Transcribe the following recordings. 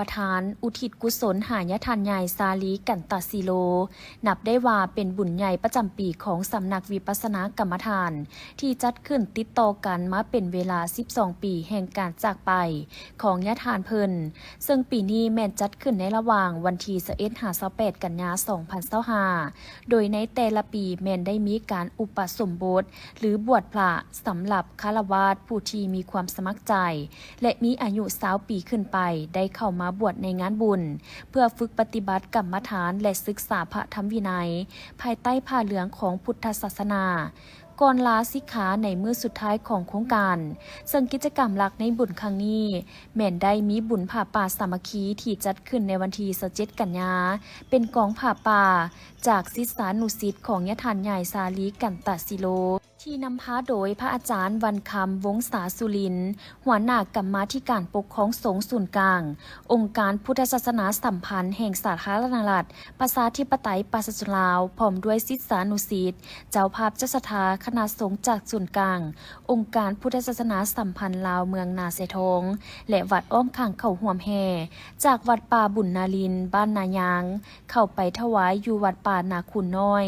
ປະທານ ອຸທິດກຸສົນຫາຍາທ່ານໃຫຍ່ ສາລີ ກັນຕະສີໂລ ນັບໄດ້ວ່າເປັນບຸນໃຫຍ່ປະຈຳປີຂອງສຳນັກວິປັດສະນາກຳມະຖານ ທີ່ຈັດຂຶ້ນຕິດຕໍ່ກັນມາເປັນເວລາສິບສອງປີແຫ່ງການຈາກໄປຂອງຍາທ່ານເພິ່ນ, ເຊິ່ງປີນີ້ແມ່ນຈັດຂຶ້ນໃນລະຫວ່າງວັນທີຊາວເອັດ ຫາ ຊາວແປດ ກັນຍາ ສອງພັນຊາວຫ້າ ໂດຍໃນແຕ່ລະປີແມ່ນໄດ້ມີການອຸປະສົມບົດ ຫຼື ບວດພະ ສຳລັບຄາລະວາດຜູ້ທີ່ມີຄວາມສະໝັກໃຈ ແລະ ມີອາຍຸຊາວປີຂຶ້ນໄປ ໄດ້ເຂົ້າມາບວດໃນງານບຸນ ເພື່ອຝຶກປະຕິບັດກຳມະຖານ ແລະ ສຶກສາພະທຳວິໄນ ພາຍໃຕ້ຜ້າເຫຼືອງຂອງພຸດທະສາສະໜາ ກ່ອນລາສິກຂາໃນມື້ສຸດທ້າຍຂອງໂຄງການ. ເຊິ່ງກິດຈະກຳຫຼັກໃນບຸນຄັ້ງນີ້ ແມ່ນໄດ້ມີບຸນຜ້າປ່າສາມັກຄີທີ່ຈັດຂຶ້ນໃນວັນທີຊາວເຈັດ ກັນຍາ ເປັນກອງຜ້າປ່າຈາກສິດສານຸສິດຂອງຍາທ່ານໃຫຍ່ ສາລີ ກັນຕະສີໂລ ທີ່ນຳພາໂດຍພະອາຈານ ວັນຄຳ ວົງສາສຸລິນ ຫົວໜ້າກຳມາທິການປົກຄອງສົງສູນກາງ ອົງການພຸດທະສາສະໜາສຳພັນແຫ່ງສາທາລະນະລັດ ປະຊາທິປະໄຕປະຊາຊົນລາວ ພ້ອມດ້ວຍສິດສານຸສິດ, ເຈົ້າພາບເຈົ້າສັດທາຄະນະສົງຈາກສູນກາງ ອົງການພຸດທະສາສະໜາສຳພັນລາວເມືອງນາຊາຍທອງ ແລະ ວັດອ້ອມຂ້າງເຂົ້າຮ່ວມແຫ່ ຈາກວັດປ່າບຸນນາລິນ ບ້ານນາຍາງ ເຂົ້າໄປຖວາຍຢູ່ວັດປ່ານາຄູນນ້ອຍ,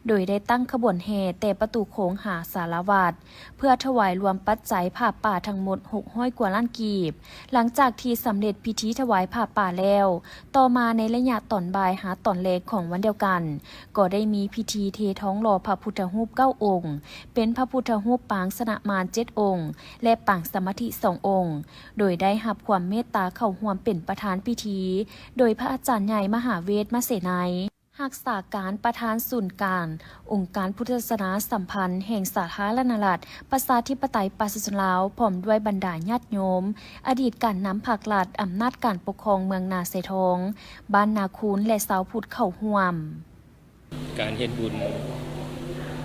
ໂດຍໄດ້ຕັ້ງຂະບວນແຫ່ແຕ່ປະຕູໂຂງຫາສາລາວັດ ເພື່ອຖວາຍລວມປັດໄຈຜ້າປ່າທັງໝົດຫົກຮ້ອຍກວ່າລ້ານກີບ. ຫຼັງຈາກທີ່ສຳເລັດພິທີຖວາຍຜ້າປ່າແລ້ວ, ຕໍ່ມາໃນໄລຍະຕອນບ່າຍຫາຕອນແລງຂອງວັນດຽວກັນ, ກໍໄດ້ມີພິທີເທທອງຫຼໍ່ພະພຸດທະຮູບເກົ້າອົງ, ເປັນພະພຸດທະຮູບປາງຊະນະມານເຈັດອົງ ແລະ ປາງສະມາທິສອງອົງ, ໂດຍໄດ້ຮັບຄວາມເມດຕາເຂົ້າຮ່ວມເປັນປະທານພິທີ ໂດຍພະອາຈານໃຫຍ່ ມະຫາເວດ ມະເສໄນ ຮັກສາການປະທານສູນກາງອົງການພຸດທະສາສະໜາສຳພັນແຫ່ງສາທາລະນະລັດ ປະຊາທິປະໄຕປະຊາຊົນລາວ ພ້ອມດ້ວຍບັນດາຍາດໂຍມ, ອະດີດການນຳພັກລັດ, ອຳນາດການປົກຄອງເມືອງນາຊາຍທອງ, ບ້ານນາຄູນ ແລະ ຊາວພຸດເຂົ້າຮ່ວມ. ການເຮັດບຸນ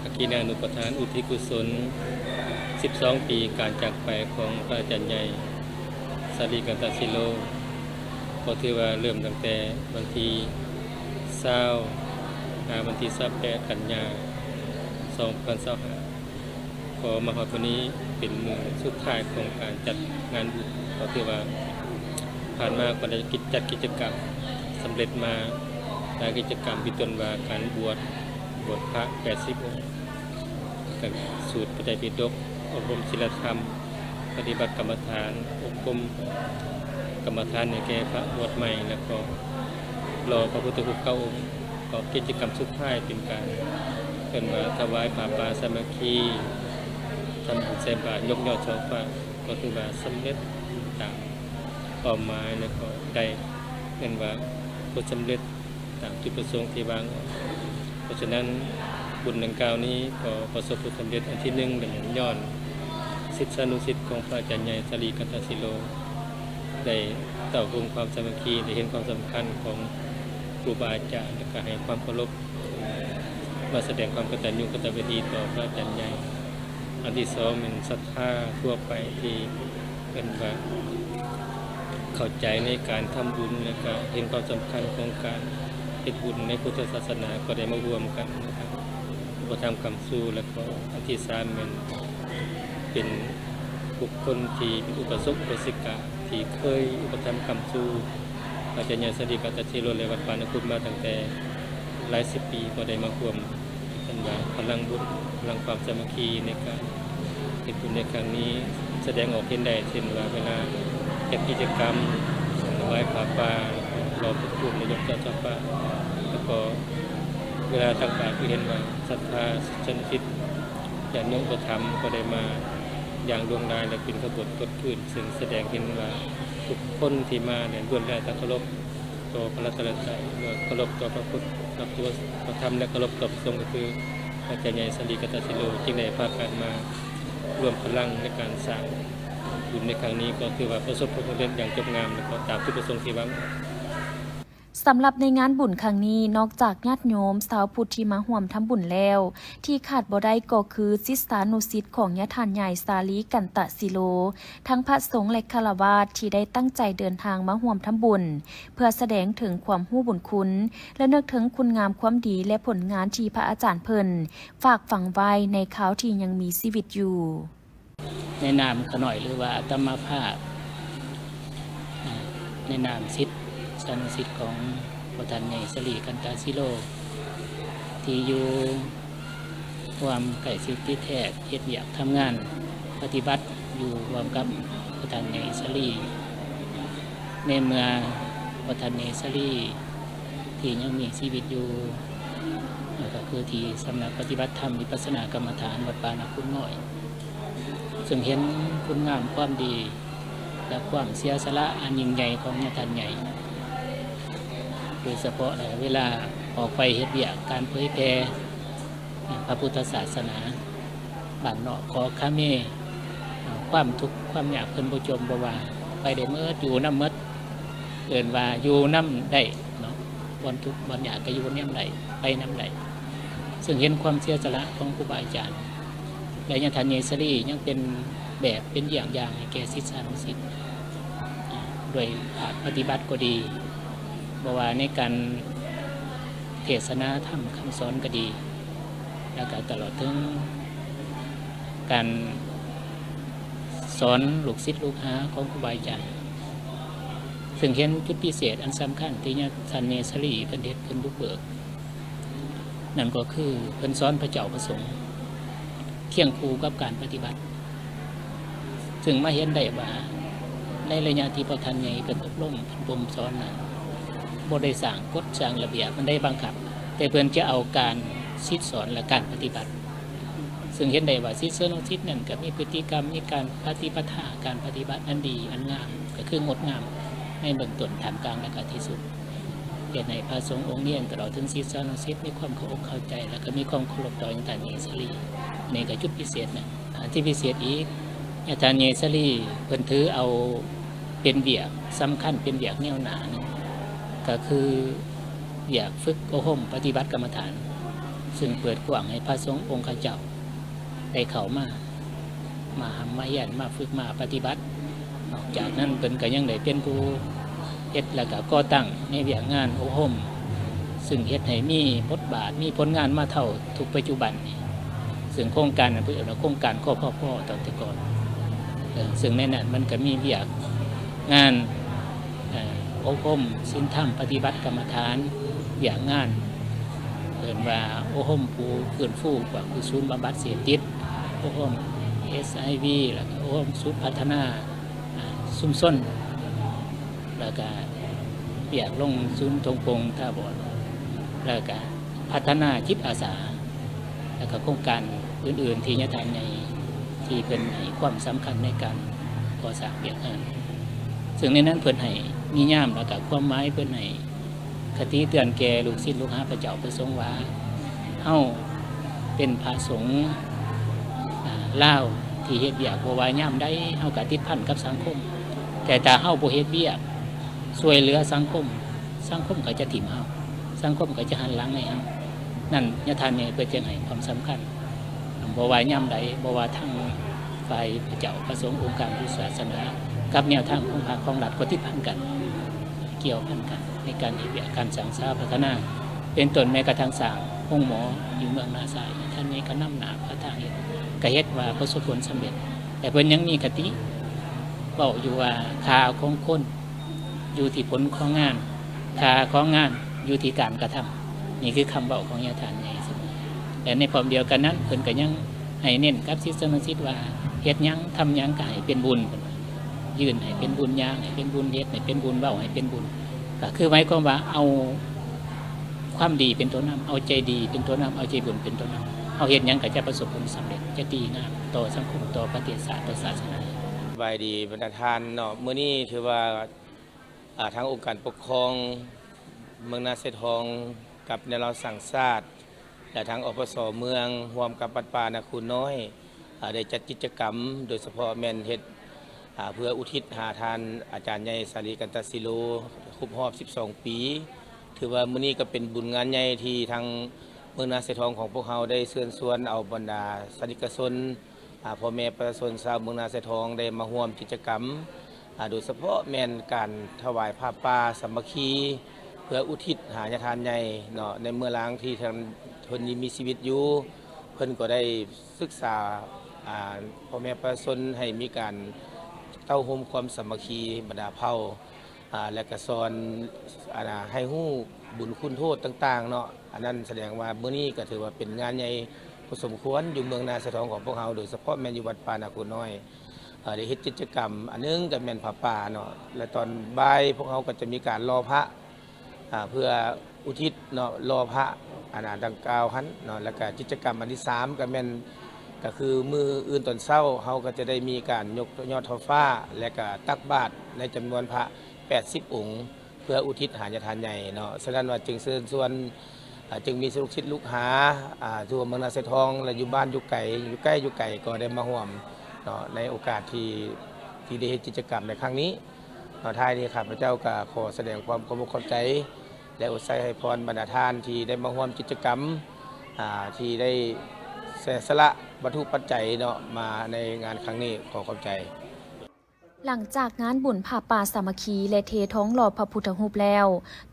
ອັກຂະນານຸປະທານອຸທິດກຸສົນສິບສອງປີການຈາກໄປຂອງພະອາຈານໃຫຍ່ ສາລີ ກັນຕະສີໂລ ກໍຖືວ່າເລີ່ມຕັ້ງແຕ່ວັນທີຊາວ ຫາວັນທີຊາວແປດ ກັນຍາ ສອງພັນຊາວຫ້າ ກໍມາຮອດມື້ນີ້ເປັນມື້ສຸດທ້າຍຂອງການຈັດງານບຸນ. ກໍຖືວ່າຜ່ານມາກໍໄດ້ຈັດກິດຈະກຳສຳເລັດມາຫຼາຍກິດຈະກຳ, ເປັນຕົ້ນວ່າການບວດ, ບວດພະແປດສິບອົງ, ການສູດພະໄຕປິດົກ, ອົບຮົມສີລະທຳ, ປະຕິບັດກຳມະຖານ, ອົບຮົມກຳມະຖານໃຫ້ແກ່ພະບວດໃໝ່ ແລ້ວກໍຫຼໍ່ພະພຸດທະຮູບເກົ້າອົງ. ກໍກິດຈະກຳສຸດທ້າຍເປັນການເອີ້ນວ່າຖວາຍຜ້າປ່າສາມັກຄີ, ທຳບຸນໃສ່ບາດ, ຍົກຍອດເສົາຟ້າ, ກໍຖືວ່າສຳເລັດຕາມເປົ້າໝາຍ ແລ້ວກໍໄດ້ເອີ້ນວ່າຜົນສຳເລັດ ຕາມຈຸດປະສົງທີ່ວາງອອກ. ເພາະສະນັ້ນ, ບຸນດັ່ງກ່າວນີ້ກໍປະສົບຜົນສຳເລັດອັນທີໜຶ່ງ ແມ່ນຍ້ອນສິດສານຸສິດຂອງພະອາຈານໃຫຍ່ ສາລີ ກັນຕະສີໂລ ໄດ້ເຕົ້າໂຮມຄວາມສາມັກຄີ, ໄດ້ເຫັນຄວາມສຳຄັນຂອງຄູບາອາຈານ ແລະ ກໍໃຫ້ຄວາມເຄົາລົບ, ມາສະແດງຄວາມກະຕັນຍູກະຕະເວທີຕໍ່ພະອາຈານໃຫຍ່. ອັນທີສອງແມ່ນສັດທາທົ່ວໄປທີ່ເອີ້ນວ່າເຂົ້າໃຈໃນການທຳບຸນ ແລະ ກະເຫັນຄວາມສຳຄັນຂອງການເຮັດບຸນໃນພຸດທະສາສະໜາ ກໍໄດ້ມາຮ່ວມກັນນະຄັບ ອຸປະຖຳຄ້ຳຊູ. ແລ້ວກໍອັນທີສາມແມ່ນເປັນບຸກຄົນທີ່ເປັນອຸປະສົກອຸປາສິກາ ທີ່ເຄີຍອຸປະຖຳຄ້ຳຊູ ພະອາຈານໃຫຍ່ ສາລີ ກັນຕະສີໂລ ແລະ ວັດປ່ານາຄູນມາຕັ້ງແຕ່ຫຼາຍສິບປີ ກໍໄດ້ມາຮ່ວມ ເຫັນວ່າພະລັງບຸນ, ພະລັງຄວາມສາມັກຄີໃນການເຮັດບຸນໃນຄັ້ງນີ້ ສະແດງອອກເຫັນໄດ້ ເຊັ່ນວ່າເວລາຈັດກິດຈະກຳຖວາຍຜ້າປ່າ, ຫຼໍ່ພະພຸດທະຮູບ, ແລະ ຍົກຈອກຊອກປະ, ແລ້ວກໍເວລາຕັກບາດ ຄືເຫັນວ່າສັດທາສິດສານຸສິດ ຍາດໂຍມອຸປະຖຳ ກໍໄດ້ມາຢ່າງຫຼວງຫຼາຍ ແລະ ເປັນຂະບວນກົດຂຶ້ນ, ເຊິ່ງສະແດງເຫັນວ່າທຸກຄົນທີ່ມານັ້ນ ລ້ວນແລ້ວແຕ່ເຄົາລົບຕໍ່ພະລັດຕະນະໄຕ, ເຄົາລົບຕໍ່ພະພຸດ, ພະທຳ ແລະ ເຄົາລົບຕໍ່ພະສົງ, ກໍຄືພະອາຈານໃຫຍ່ ສາລີ ກັນຕະສີໂລ ຈຶ່ງໄດ້ພາກັນມາລວມພະລັງໃນການສ້າງບຸນໃນຄັ້ງນີ້ ກໍຖືວ່າປະສົບຜົນສຳເລັດຢ່າງຈົບງາມ ແລະ ກໍຕາມຈຸດປະສົງທີ່ວາງ. ສຳລັບໃນງານບຸນຄັ້ງນີ້, ນອກຈາກຍາດໂຍມຊາວພຸດທີ່ມາຮ່ວມທຳບຸນແລ້ວ, ທີ່ຂາດບໍ່ໄດ້ກໍຄືສິດສານຸສິດຂອງຍາທ່ານໃຫຍ່ ສາລີ ກັນຕະສີໂລ, ທັງພະສົງ ແລະ ຄາລະວາດທີ່ໄດ້ຕັ້ງໃຈເດີນທາງມາຮ່ວມທຳບຸນ ເພື່ອສະແດງເຖິງຄວາມຮູ້ບຸນຄຸນ ລະນຶກເຖິງຄຸນງາມຄວາມດີ ແລະ ຜົນງານທີ່ພະອາຈານເພິ່ນຝາກຝັງໄວ້ໃນຄາວທີ່ຍັງມີຊີວິດຢູ່. ໃນນາມຂ້ານ້ອຍ ຫຼືວ່າອາດຕະມາພາບ ອາ ໃນນາມສິດສານຸສິດຂອງພະທ່ານໃຫຍ່ສາລີ ກັນຕະສີໂລ ທີ່ຢູ່ຮ່ວມໃກ້ຊິດຕິດແທດ ເຮັດວຽກທຳງານປະຕິບັດຢູ່ຮ່ວມກັບພະທ່ານໃຫຍ່ສາລີ ໃນເມື່ອພະທ່ານໃຫຍ່ສາລີທີ່ຍັງມີຊີວິດຢູ່ ກໍຄືທີ່ສຳນັກປະຕິບັດທຳວິປັດສະນາກຳມະຖານວັດປ່ານາຄູນນ້ອຍ ເຊິ່ງເຫັນຄຸນງາມຄວາມດີ ແລະ ຄວາມເສຍສະຫຼະອັນຍິ່ງໃຫຍ່ຂອງຍາທ່ານໃຫຍ່ ໂດຍສະເພາະແລ້ວເວລາອອກໄປເຮັດວຽກການເຜີຍແຜ່ພະພຸດທະສາສະໜາ ບ້ານນອກຂໍຄາເມ ຄວາມທຸກຄວາມຍາກເພິ່ນບໍ່ຈົ່ມບໍ່ວ່າ ໄປໄດ້ໝົດ ຢູ່ນຳໝົດ ເອີ້ນວ່າຢູ່ນຳໄດ້ເນາະ ບ່ອນທຸກບ່ອນຍາກກໍຢູ່ນຳໄດ້ ໄປນຳໄດ້ ເຊິ່ງເຫັນຄວາມເສຍສະຫຼະຂອງຄູບາອາຈານ ແລະ ຍາທ່ານໃຫຍ່ສາລີຍັງເປັນແບບເປັນເຢ້ຽງຢ່າງໃຫ້ແກ່ສິດສານຸສິດ ດ້ວຍພາກປະຕິບັດກໍດີ ບໍ່ວ່າໃນການເທດສະໜາທຳຄຳສອນກໍດີ ແລ້ວກໍຕະຫຼອດເຖິງການສອນລູກສິດລູກຫາຂອງຄູບາອາຈານ ເຊິ່ງເຫັນຈຸດພິເສດອັນສຳຄັນທີ່ຍາທ່ານໃຫຍ່ສາລີເພິ່ນເຮັດ ເພິ່ນບຸກເບີກ ນັ້ນກໍຄືເພິ່ນສອນພະເຈົ້າພະສົງຄຽງຄູ່ກັບການປະຕິບັດ ເຊິ່ງມາເຫັນໄດ້ວ່າໃນໄລຍະທີ່ພະທ່ານໃຫຍ່ເພິ່ນອົບຮົມ ເພິ່ນບົ່ມສອນນັ້ນ ບໍ່ໄດ້ສ້າງກົດສ້າງລະບຽບອັນໃດບັງຄັບ ແຕ່ເພິ່ນຈະເອົາການສິດສອນ ແລະ ການປະຕິບັດ ເຊິ່ງເຫັນໄດ້ວ່າສິດສານຸສິດນັ້ນກໍມີພຶດຕິກຳ ມີການປະຕິປະທາ ການປະຕິບັດອັນດີອັນງາມ ກໍຄືງົດງາມໃນເບື້ອງຕົ້ນ ທ່າມກາງ ແລະ ກໍທີ່ສຸດ ເຮັດໃຫ້ພະສົງອົງເນນ ຕະຫຼອດເຖິງສິດສານຸສິດ ມີຄວາມເຂົ້າອົກເຂົ້າໃຈ ແລ້ວກໍມີຄວາມເຄົາລົບຕໍ່ຍາທ່ານໃຫຍ່ສາລີ ອັນນີ້ກໍຈຸດພິເສດໜຶ່ງ. ອັນທີ່ພິເສດອີກ ຍາທ່ານໃຫຍ່ສາລີເພິ່ນຖືເອົາເປັນວຽກສຳຄັນ ເປັນວຽກແນວໜ້າໜຶ່ງ ກໍຄືວຽກຝຶກອົບຮົມປະຕິບັດກຳມະຖານ ເຊິ່ງເປີດກວ້າງໃຫ້ພະສົງອົງຄະເຈົ້າໄດ້ເຂົ້າມາ ມາຮ່ຳມາຮຽນ ມາຝຶກມາປະຕິບັດ. ນອກຈາກນັ້ນເພິ່ນກໍຍັງໄດ້ເປັນຜູ້ເຮັດ ແລ້ວກໍກໍ່ຕັ້ງໃນວຽກງານອົບຮົມ ເຊິ່ງເຮັດໃຫ້ມີບົດບາດ ມີຜົນງານມາເທົ່າທຸກປັດຈຸບັນນີ້ ເຊິ່ງໂຄງການນັ້ນເພິ່ນເອີ້ນວ່າໂຄງການ ຄພພ ຕອນແຕ່ກ່ອນ ເຊິ່ງໃນນັ້ນມັນກໍມີວຽກງານ ເອີ ອົບຮົມສິນທຳ ປະຕິບັດກຳມະຖານ ວຽກງານ ເອີ້ນວ່າອົບຮົມຜູ້ຟື້ນຟູ ພວກຜູ້ສູນບຳບັດເສບຕິດ ອົບຮົມ ເອັດຊ໌ໄອວີ ແລ້ວກໍອົບຮົມສູນພັດທະນາ ອາ ຊຸມຊົນ ແລ້ວກໍວຽກລົງສູນທົ່ງປົງຖາວອນ ແລ້ວກໍພັດທະນາຈິດອາສາ ແລ້ວກໍໂຄງການອື່ນໆ ທີ່ຍາທ່ານໃຫຍ່ ທີ່ເພິ່ນໃຫ້ຄວາມສຳຄັນໃນການກໍ່ສ້າງວຽກງານ ເຊິ່ງໃນນັ້ນເພິ່ນໃຫ້ນິຍາມ ແລ້ວກໍຄວາມໝາຍ ເພິ່ນໃຫ້ຄະຕິເຕືອນແກ່ລູກສິດລູກຫາພະເຈົ້າພະສົງວ່າ ເຮົາເປັນພະສົງ ອາ ລາວທີ່ເຮັດວຽກ ບໍ່ວ່າຍາມໃດເຮົາກໍຕິດພັນກັບສັງຄົມ ແຕ່ຖ້າເຮົາບໍ່ເຮັດວຽກຊ່ວຍເຫຼືອສັງຄົມ ສັງຄົມກໍຈະຖິ້ມເຮົາ ສັງຄົມກໍຈະຫັນຫຼັງໃຫ້ເຮົາ ນັ້ນຍາທ່ານໃຫຍ່ເພິ່ນຈຶ່ງໃຫ້ຄວາມສຳຄັນ ບໍ່ວ່າຍາມໃດ ບໍ່ວ່າທາງຝ່າຍພະເຈົ້າພະສົງ ອົງການພຸດທະສາສະໜາ ກັບແນວທາງຂອງພາກຂອງລັດກໍຕິດພັນກັນ ກ່ຽວພັນກັນໃນການເຮັດວຽກການສ້າງສາພັດທະນາ ເປັນຕົ້ນແມ້ກະທັ່ງສ້າງໂຮງໝໍຢູ່ເມືອງນາຊາຍ ທ່ານໃຫຍ່ກໍນຳໜ້າພາທາງເຮັດ ກໍເຮັດວ່າປະສົບຜົນສຳເລັດ ແລະ ເພິ່ນຍັງມີຄະຕິເວົ້າຢູ່ວ່າ ຄ່າຂອງຄົນຢູ່ທີ່ຜົນຂອງງານ ຄ່າຂອງງານຢູ່ທີ່ການກະທຳ ນີ້ຄືຄຳເວົ້າຂອງຍາທ່ານໃຫຍ່ ແລະ ໃນພ້ອມດຽວກັນນັ້ນ ເພິ່ນກໍຍັງໃຫ້ເນັ້ນກັບສິດສານຸສິດວ່າ ເຮັດຫຍັງທຳຫຍັງກໍໃຫ້ເປັນບຸນ ເພິ່ນວ່າ ຢືນໃຫ້ເປັນບຸນ ຍ່າງໃຫ້ເປັນບຸນ ເຮັດໃຫ້ເປັນບຸນ ເວົ້າໃຫ້ເປັນບຸນ ກໍຄືໝາຍຄວາມວ່າເອົາຄວາມດີເປັນຕົວນຳ ເອົາໃຈດີເປັນຕົວນຳ ເອົາໃຈບຸນເປັນຕົວນຳ ເຮົາເຮັດຫຍັງກໍຈະປະສົບຜົນສຳເລັດ ຈະດີງາມຕໍ່ສັງຄົມ ຕໍ່ປະເທດຊາດ ຕໍ່ສາສະໜາ. ສະບາຍດີບັນດາທ່ານເນາະ ມື້ນີ້ຖືວ່າ ອາ ທາງອົງການປົກຄອງເມືອງນາຊາຍທອງ ກັບແນວລາວສ້າງຊາດ ແລະ ທາງ ອພສ ເມືອງ ຮ່ວມກັບວັດປ່ານາຄູນນ້ອຍ ອາ ໄດ້ຈັດກິດຈະກຳ ໂດຍສະເພາະແມ່ນເຮັດ ອາ ເພື່ອອຸທິດຫາທ່ານອາຈານໃຫຍ່ ສາລີ ກັນຕະສີໂລ ຄົບຮອບສິບສອງປີ ຖືວ່າມື້ນີ້ກໍເປັນບຸນງານໃຫຍ່ທີ່ທາງເມືອງນາຊາຍທອງຂອງພວກເຮົາໄດ້ເຊີນຊວນເອົາບັນດາສານິກະຊົນ ອາ ພໍ່ແມ່ປະຊາຊົນຊາວເມືອງນາຊາຍທອງໄດ້ມາຮ່ວມກິດຈະກຳ ອາ ໂດຍສະເພາະແມ່ນການຖວາຍຜ້າປ່າສາມັກຄີ ເພື່ອອຸທິດຫາຍາທ່ານໃຫຍ່ເນາະ ໃນເມື່ອລາງທີ່ທ່ານ ເພິ່ນຍັງມີຊີວິດຢູ່ ເພິ່ນກໍໄດ້ສຶກສາ ອາ ພໍ່ແມ່ປະຊາຊົນໃຫ້ມີການເຕົ້າໂຮມຄວາມສາມັກຄີບັນດາເຜົ່າ ອ ອ່າ ແລະກະສອນ ອັນນ່າ ໃຫ້ຮູ້ບຸນຄຸນໂທດຕ່າງໆເນາະ. ອັນນັ້ນສະແດງວ່າມື້ນີ້ກະຖືວ່າເປັນງານໃຫຍ່ພໍສົມຄວນຢູ່ເມືອງນາຊາຍທອງຂອງພວກເຮົາ, ໂດຍສະເພາະແມ່ນຢູ່ວັດປ່ານາໂຄນ້ອຍ ເອີ ໄດ້ເຮັດກິດຈະກຳ ອັນໜຶ່ງກະແມ່ນຜ້າປ່າເນາະ ແລະຕອນບ່າຍພວກເຮົາກະຈະມີການຫຼໍ່ພະ ອ່າ ເພື່ອອຸທິດເນາະ ຫຼໍ່ພະ ອັນນ່າ ດັ່ງກ່າວຫັ້ນເນາະ. ແລະກະກິດຈະກຳອັນທີສາມກະແມ່ນ ກະຄືມື້ອື່ນຕອນເຊົ້າ ເຮົາກະຈະໄດ້ມີການຍົກຍອດທໍ່ຟ້າ ແລະກະຕັກບາດໃນຈຳນວນພະແປດສິບອົງ ເພື່ອອຸທິດຫາຍາທ່ານໃຫຍ່ເນາະ. ສະນັ້ນວ່າຈຶ່ງເຊີນຊວນ ອ່າ ຈຶ່ງມີລູກສິດລູກຫາ ອ່າ ທົ່ວເມືອງນາຊາຍທອງ ແລະຢູ່ບ້ານຢູ່ໄກ ຢູ່ໃກ້ຢູ່ໄກ ກໍໄດ້ມາຮ່ວມເນາະ ໃນໂອກາດທີ່ ທີ່ໄດ້ເຮັດກິດຈະກຳໃນຄັ້ງນີ້ເນາະ. ທ້າຍນີ້ຂ້າພະເຈົ້າກະຂໍສະແດງຄວາມຂອບອົກຂອບໃຈ ແລະອົດໃສ່ໃຫ້ພອນບັນດາທ່ານທີ່ໄດ້ມາຮ່ວມກິດຈະກຳ ອ່າ ທີ່ໄດ້ເສຍສະຫຼະວັດຖຸປັດໄຈເນາະ ມາໃນງານຄັ້ງນີ້. ຂໍຂອບໃຈ. ຫຼັງຈາກງານບຸນຜ້າປ່າສາມັກຄີ ແລະເທທອງຫຼໍ່ພະພຸດທະຮູບແລ້ວ,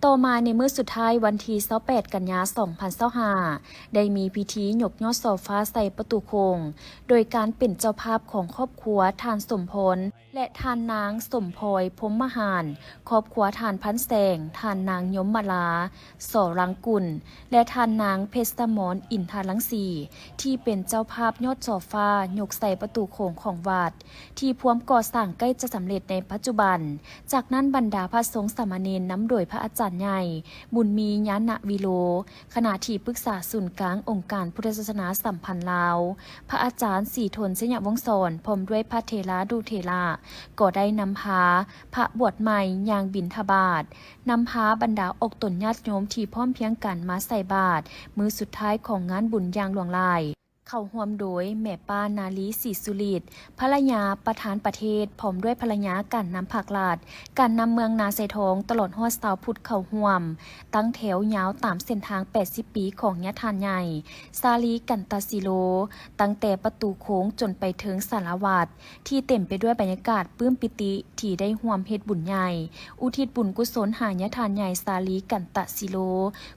ຕໍ່ມາໃນມື້ສຸດທ້າຍວັນທີຊາວແປດ ກັນຍາ ສອງພັນຊາວຫ້າ ໄດ້ມີພິທີຍົກຍອດສໍຟ້າໃສ່ປະຕູໂຂງ ໂດຍການເປັນເຈົ້າພາບຂອງຄອບຄົວທ່ານສົມພອນ ແລະ ທ່ານນາງສົມພອຍ ພົມມະຫານ, ຄອບຄົວທ່ານພັນແສງ, ທ່ານນາງຍົມມະລາ ສໍລັງກຸນ ແລະ ທ່ານນາງເພັດສະໝອນ ອິນທະລັງສີ ທີ່ເປັນເຈົ້າພາບຍອດສໍຟ້າຍົກໃສ່ປະຕູໂຂງຂອງວັດ ທີ່ພວມກໍ່ສ້າງໃກ້ຈະສຳເລັດໃນປັດຈຸບັນ. ຈາກນັ້ນບັນດາພະສົງສາມະເນນນຳໂດຍພະອາຈານໃຫຍ່ ບຸນມີ ຍານະວິໂລ ຄະນະທີ່ປຶກສາສູນກາງອົງການພຸດທະສາສະໜາສຳພັນລາວ, ພະອາຈານສີທົນ ໄຊຍະວົງສອນ ພ້ອມດ້ວຍພະເຖລານຸເຖລະ ກໍໄດ້ນຳພາພະບວດໃໝ່ຍ່າງບິນທະບາດ, ນຳພາບັນດາອອກຕົນຍາດໂຍມທີ່ພ້ອມພຽງກັນມາໃສ່ບາດມື້ສຸດທ້າຍຂອງງານບຸນຢ່າງຫຼວງຫຼາຍ. ເຂົ້າຮ່ວມໂດຍແມ່ປ້ານາລີ ສີສຸລິດ ພະລະຍາປະທານປະເທດ ພ້ອມດ້ວຍພະລະຍາການນຳພັກລັດ, ການນຳເມືອງນາຊາຍທອງ ຕະຫຼອດຮອດຊາວພຸດເຂົ້າຮ່ວມ ຕັ້ງແຖວຍາວຕາມເສັ້ນທາງແປດສິບປີຂອງຍາທ່ານໃຫຍ່ ສາລີກັນຕະສີໂລ, ຕັ້ງແຕ່ປະຕູໂຂງຈົນໄປເຖິງສາລາວັດ ທີ່ເຕັມໄປດ້ວຍບັນຍາກາດປຶ້ມປີຕິທີ່ໄດ້ຮ່ວມເຮັດບຸນໃຫຍ່ ອຸທິດບຸນກຸສົນຫາຍາທ່ານໃຫຍ່ສາລີກັນຕະສີໂລ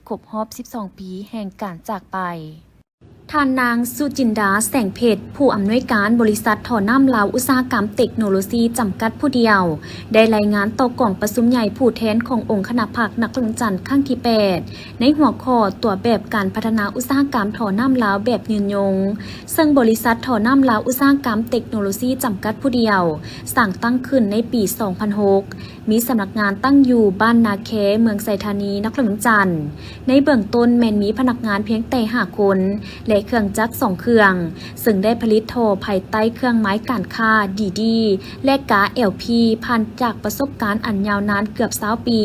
ຄົບຮອບສິບສອງປີແຫ່ງການຈາກໄປ. ທ່ານນາງ ສຸຈິນດາ ແສງເພັດ ຜູ້ອຳນວຍການບໍລິສັດທໍ່ນ້ຳລາວອຸດສາຫະກຳເຕັກໂນໂລຊີຈຳກັດຜູ້ດຽວ ໄດ້ລາຍງານຕໍ່ກອງປະຊຸມໃຫຍ່ຜູ້ແທນຂອງອົງຄະນະພັກນະຄອນຫຼວງວຽງຈັນຄັ້ງທີແປດ ໃນຫົວຂໍ້ຕົວແບບການພັດທະນາອຸດສາຫະກຳທໍ່ນ້ຳລາວແບບຍືນຍົງ, ເຊິ່ງບໍລິສັດທໍ່ນ້ຳລາວອຸດສາຫະກຳເຕັກໂນໂລຊີຈຳກັດຜູ້ດຽວ ສ້າງຕັ້ງຂຶ້ນໃນປີສອງພັນຫົກ ມີສຳນັກງານຕັ້ງຢູ່ບ້ານນາແຄ ເມືອງໄຊທານີ ນະຄອນຫຼວງວຽງຈັນ. ໃນເບື້ອງຕົ້ນແມ່ນມີພະນັກງານພຽງແຕ່ຫ້າຄົນ ແລະ ເຄື່ອງຈັກສອງເຄື່ອງ, ເຊິ່ງໄດ້ຜະລິດທໍ່ພາຍໃຕ້ເຄື່ອງໝາຍການຄ້າ ດີດີ ແລະ ກາ ແອລພີ ຜ່ານຈາກປະສົບການອັນຍາວນານເກືອບຊາວປີ,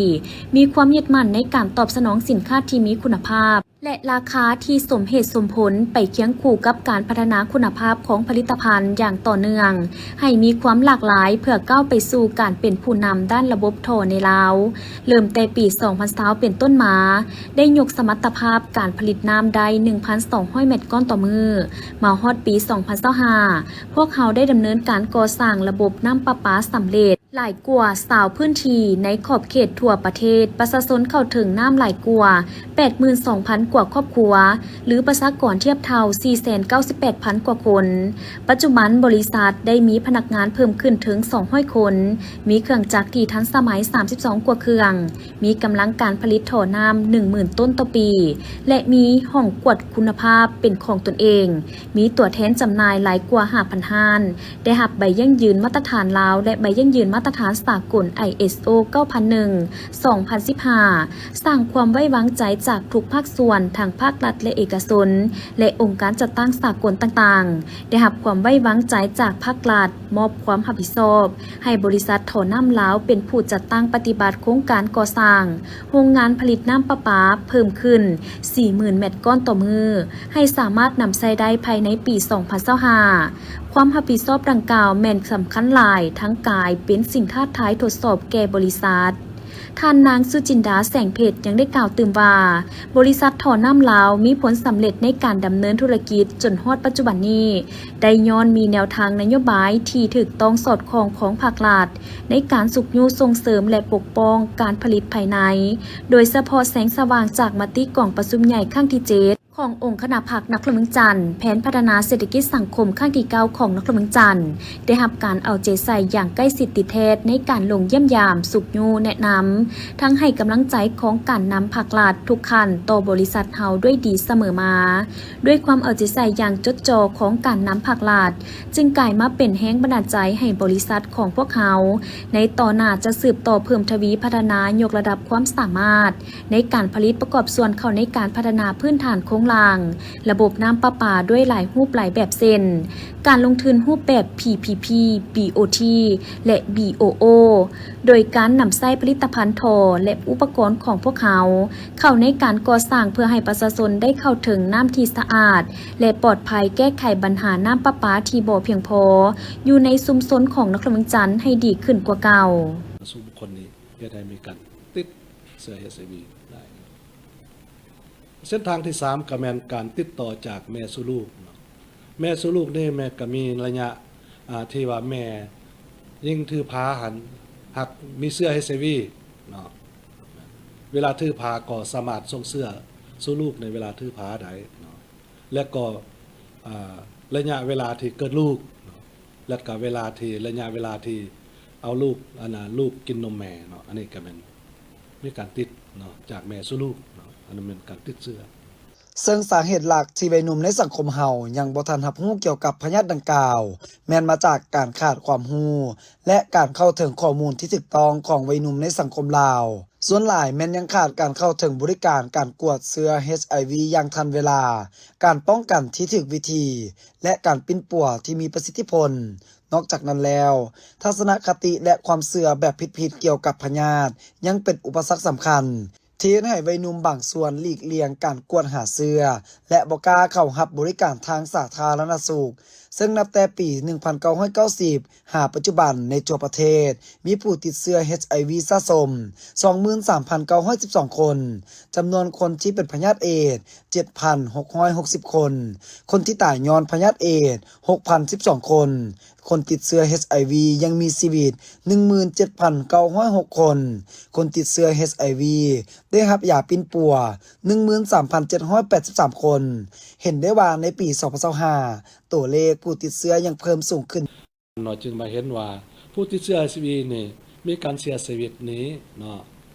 ມີຄວາມຍຶດໝັ້ນໃນການຕອບສະໜອງສິນຄ້າທີ່ມີຄຸນນະພາບ ແລະ ລາຄາທີ່ສົມເຫດສົມຜົນ ໄປຄຽງຄູ່ກັບການພັດທະນາຄຸນນະພາບຂອງຜະລິດຕະພັນຢ່າງຕໍ່ເນື່ອງ ໃຫ້ມີຄວາມຫຼາກຫຼາຍ ເພື່ອກ້າວໄປສູ່ການເປັນຜູ້ນຳດ້ານລະບົບທໍ່ໃນລາວ. ເລີ່ມແຕ່ປີສອງພັນຊາວເປັນຕົ້ນມາ ໄດ້ຍົກສະມັດຕະພາບການຜະລິດນ້ຳໄດ້ໜຶ່ງພັນສອງຮ້ອຍແມັດກ້ອນຕໍ່ມື້. ມາຮອດປີສອງພັນຊາວຫ້າ ພວກເຮົາໄດ້ດຳເນີນການກໍ່ສ້າງລະບົບນ້ຳປະປາສຳເລັດ ຫຼາຍກວ່າຊາວພື້ນທີ່ໃນຂອບເຂດທົ່ວປະເທດ, ປະຊາຊົນເຂົ້າເຖິງນ້ຳຫຼາຍກວ່າແປດໝື່ນສອງພັນກວ່າຄອບຄົວ ຫຼື ປະຊາກອນທຽບເທົ່າສີ່ແສນເກົ້າສິບແປດພັນກວ່າຄົນ. ປັດຈຸບັນບໍລິສັດໄດ້ມີພະນັກງານເພີ່ມຂຶ້ນເຖິງສອງຮ້ອຍຄົນ, ມີເຄື່ອງຈັກທີ່ທັນສະໄໝສາມສິບສອງກວ່າເຄື່ອງ, ມີກຳລັງການຜະລິດທໍ່ນ້ຳໜຶ່ງໝື່ນຕົ້ນຕໍ່ປີ ແລະ ມີຫ້ອງກວດຄຸນນະພາບເປັນຂອງຕົນເອງ, ມີຕົວແທນຈຳໜ່າຍຫຼາຍກວ່າຫ້າພັນຮ້ານ, ໄດ້ຮັບໃບຢັ້ງຢືນມາດຕະຖານລາວ ແລະ ໃບຢັ້ງຢືນມາດຕະຖານສາກົນ ໄອເອສໂອ ເກົ້າພັນໜຶ່ງ ສອງພັນສິບຫ້າ ສ້າງຄວາມໄວ້ວາງໃຈຈາກທຸກພາກສ່ວນ ທັງພາກລັດ ແລະ ເອກະຊົນ ແລະ ອົງການຈັດຕັ້ງສາກົນຕ່າງໆ, ໄດ້ຮັບຄວາມໄວ້ວາງໃຈຈາກພາກລັດ, ມອບຄວາມຮັບຜິດຊອບໃຫ້ບໍລິສັດທໍ່ນ້ຳລາວເປັນຜູ້ຈັດຕັ້ງປະຕິບັດໂຄງການກໍ່ສ້າງໂຮງງານຜະລິດນ້ຳປະປາເພີ່ມຂຶ້ນສີ່ໝື່ນແມັດກ້ອນຕໍ່ມື້ ໃຫ້ສາມາດນຳໃຊ້ໄດ້ພາຍໃນປີສອງພັນຊາວຫ້າ. ຄວາມຮັບຜິດຊອບດັ່ງກ່າວແມ່ນສຳຄັນຫຼາຍ, ທັງກາຍເປັນສິ່ງທ້າທາຍທົດສອບແກ່ບໍລິສັດ. ທ່ານນາງ ສຸຈິນດາ ແສງເພັດ ຍັງໄດ້ກ່າວຕື່ມວ່າ, ບໍລິສັດທໍ່ນ້ຳລາວມີຜົນສຳເລັດໃນການດຳເນີນທຸລະກິດຈົນຮອດປັດຈຸບັນນີ້ ໄດ້ຍ້ອນມີແນວທາງນະໂຍບາຍທີ່ຖືກຕ້ອງສອດຄ່ອງຂອງພາກລັດ ໃນການຊຸກຍູ້ສົ່ງເສີມ ແລະ ປົກປ້ອງການຜະລິດພາຍໃນ, ໂດຍສະເພາະແສງສະຫວ່າງຈາກມະຕິກອງປະຊຸມໃຫຍ່ຄັ້ງທີເຈັດ ຂອງອົງຄະນະພັກນະຄອນຫຼວງວຽງຈັນ, ແຜນພັດທະນາເສດຖະກິດສັງຄົມຄັ້ງທີເກົ້າຂອງນະຄອນຫຼວງວຽງຈັນ ໄດ້ຮັບການເອົາໃຈໃສ່ຢ່າງໃກ້ຊິດຕິດແທດໃນການລົງຢ້ຽມຢາມ, ຊຸກຍູ້ແນະນຳ, ທັງໃຫ້ກຳລັງໃຈຂອງການນຳພັກລັດທຸກຂັ້ນຕໍ່ບໍລິສັດເຮົາດ້ວຍດີສະເໝີມາ. ດ້ວຍຄວາມເອົາໃຈໃສ່ຢ່າງຈົດຈໍ່ຂອງການນຳພັກລັດ, ຈຶ່ງກາຍມາເປັນແຮງບັນດານໃຈໃຫ້ບໍລິສັດຂອງພວກເຮົາ ໃນຕໍ່ໜ້າຈະສືບຕໍ່ເພີ່ມທະວີພັດທະນາຍົກລະດັບຄວາມສາມາດ ໃນການຜະລິດປະກອບສ່ວນເຂົ້າໃນການພັດທະນາພື້ນຖານໂຄງລ່າງລະບົບນ້ຳປະປາດ້ວຍຫຼາຍຮູບຫຼາຍແບບ ເຊັ່ນ ການລົງທຶນຮູບແບບ ພີພີພີ, ບີໂອທີ ແລະ ບີໂອໂອ ໂດຍການນຳໃຊ້ຜະລິດຕະພັນທໍ່ ແລະ ອຸປະກອນຂອງພວກເຮົາເຂົ້າໃນການກໍ່ສ້າງ ເພື່ອໃຫ້ປະຊາຊົນໄດ້ເຂົ້າເຖິງນ້ຳທີ່ສະອາດ ແລະ ປອດໄພ, ແກ້ໄຂບັນຫານ້ຳປະປາທີ່ບໍ່ພຽງພໍຢູ່ໃນຊຸມຊົນຂອງນະຄອນຫຼວງວຽງຈັນໃຫ້ດີຂຶ້ນກວ່າເກົ່າ. ສູ່ບຸກຄົນນີ້ ເຮັດໃຫ້ມີການຕິດເຊື້ອ ເອັດໄອວີ ໄດ້. ເສັ້ນທາງທີສາມ ກໍແມ່ນການຕິດຕໍ່ຈາກແມ່ສູ່ລູກເນາະ. ແມ່ສູ່ລູກນີ້ແມ່ນກໍມີໄລຍະ ອ່າ ທີ່ວ່າແມ່ຍິງຖືພາຫັ້ນ ຫາກມີເຊື້ອ ເອັດໄອວີ ເນາະ, ເວລາຖືພາກໍສາມາດສົ່ງເຊື້ອສູ່ລູກໃນເວລາຖືພາໄດ້ເນາະ. ແລະກໍ ອ່າ ໄລຍະເວລາທີ່ເກີດລູກເນາະ ແລະກໍເວລາທີ່ ໄລຍະເວລາທີ່ເອົາລູກ ອັນນ່າ ລູກກິນນົມແມ່ເນາະ, ອັນນີ້ກໍແມ່ນມີການຕິດເນາະ ຈາກແມ່ສູ່ລູກເນາະ, ອັນນັ້ນແມ່ນການຕິດເຊື້ອ. ເຊິ່ງສາເຫດຫຼັກທີ່ໄວໜຸ່ມໃນສັງຄົມເຮົາຍັງບໍ່ທັນຮັບຮູ້ກ່ຽວກັບພະຍາດດັ່ງກ່າວ ແມ່ນມາຈາກການຂາດຄວາມຮູ້ ແລະ ການເຂົ້າເຖິງຂໍ້ມູນທີ່ຖືກຕ້ອງຂອງໄວໜຸ່ມໃນສັງຄົມລາວ. ສ່ວນຫຼາຍແມ່ນຍັງຂາດການເຂົ້າເຖິງບໍລິການການກວດເຊື້ອ ເອັດໄອວີ ຢ່າງທັນເວລາ, ການປ້ອງກັນທີ່ຖືກວິທີ ແລະ ການປິ່ນປົວທີ່ມີປະສິດທິຜົນ. ນອກຈາກນັ້ນແລ້ວ, ທັດສະນະຄະຕິ ແລະ ຄວາມເຊື່ອແບບຜິດໆກ່ຽວກັບພະຍາດ ຍັງເປັນອຸປະສັກສຳຄັນ ທີ່ເຮັດໃຫ້ໄວໜຸ່ມບາງສ່ວນຫຼີກລ່ຽງການກວດຫາເຊື້ອ ແລະ ບໍ່ກ້າເຂົ້າຮັບບໍລິການທາງສາທາລະນະສຸກ, ເຊິ່ງນັບແຕ່ປີໜຶ່ງພັນເກົ້າຮ້ອຍເກົ້າສິບ ຫາປັດຈຸບັນ ໃນທົ່ວປະເທດມີຜູ້ຕິດເຊື້ອ ເອັດໄອວີ ສະສົມ ສອງໝື່ນສາມພັນເກົ້າຮ້ອຍສິບສອງຄົນ, ຈຳນວນຄົນທີ່ເປັນພະຍາດເອດ ເຈັດພັນຫົກຮ້ອຍຫົກສິບຄົນ, ຄົນທີ່ຕາຍຍ້ອນພະຍາດເອດ ຫົກພັນສິບສອງຄົນ, ຄົນຕິດເຊື້ອ ເອັດໄອວີ ຍັງມີຊີວິດ ໜຶ່ງໝື່ນເຈັດພັນເກົ້າຮ້ອຍຫົກຄົນ, ຄົນຕິດເຊື້ອ ເອັດໄອວີ ໄດ້ຮັບຢາປິ່ນປົວ ໜຶ່ງໝື່ນສາມພັນເຈັດຮ້ອຍແປດສິບສາມຄົນ. ເຫັນໄດ້ວ່າໃນປີສອງພັນຊາວຫ້າ ຕົວເລກຜູ້ຕິດເຊື້ອຍັງເພີ່ມສູງຂຶ້ນ. ເນາະ ຈຶ່ງມາເຫັນວ່າຜູ້ຕິດເຊື້ອ ເອັດໄອວີ ນີ້ມີການເສຍຊີວິດນີ້ເນາະ,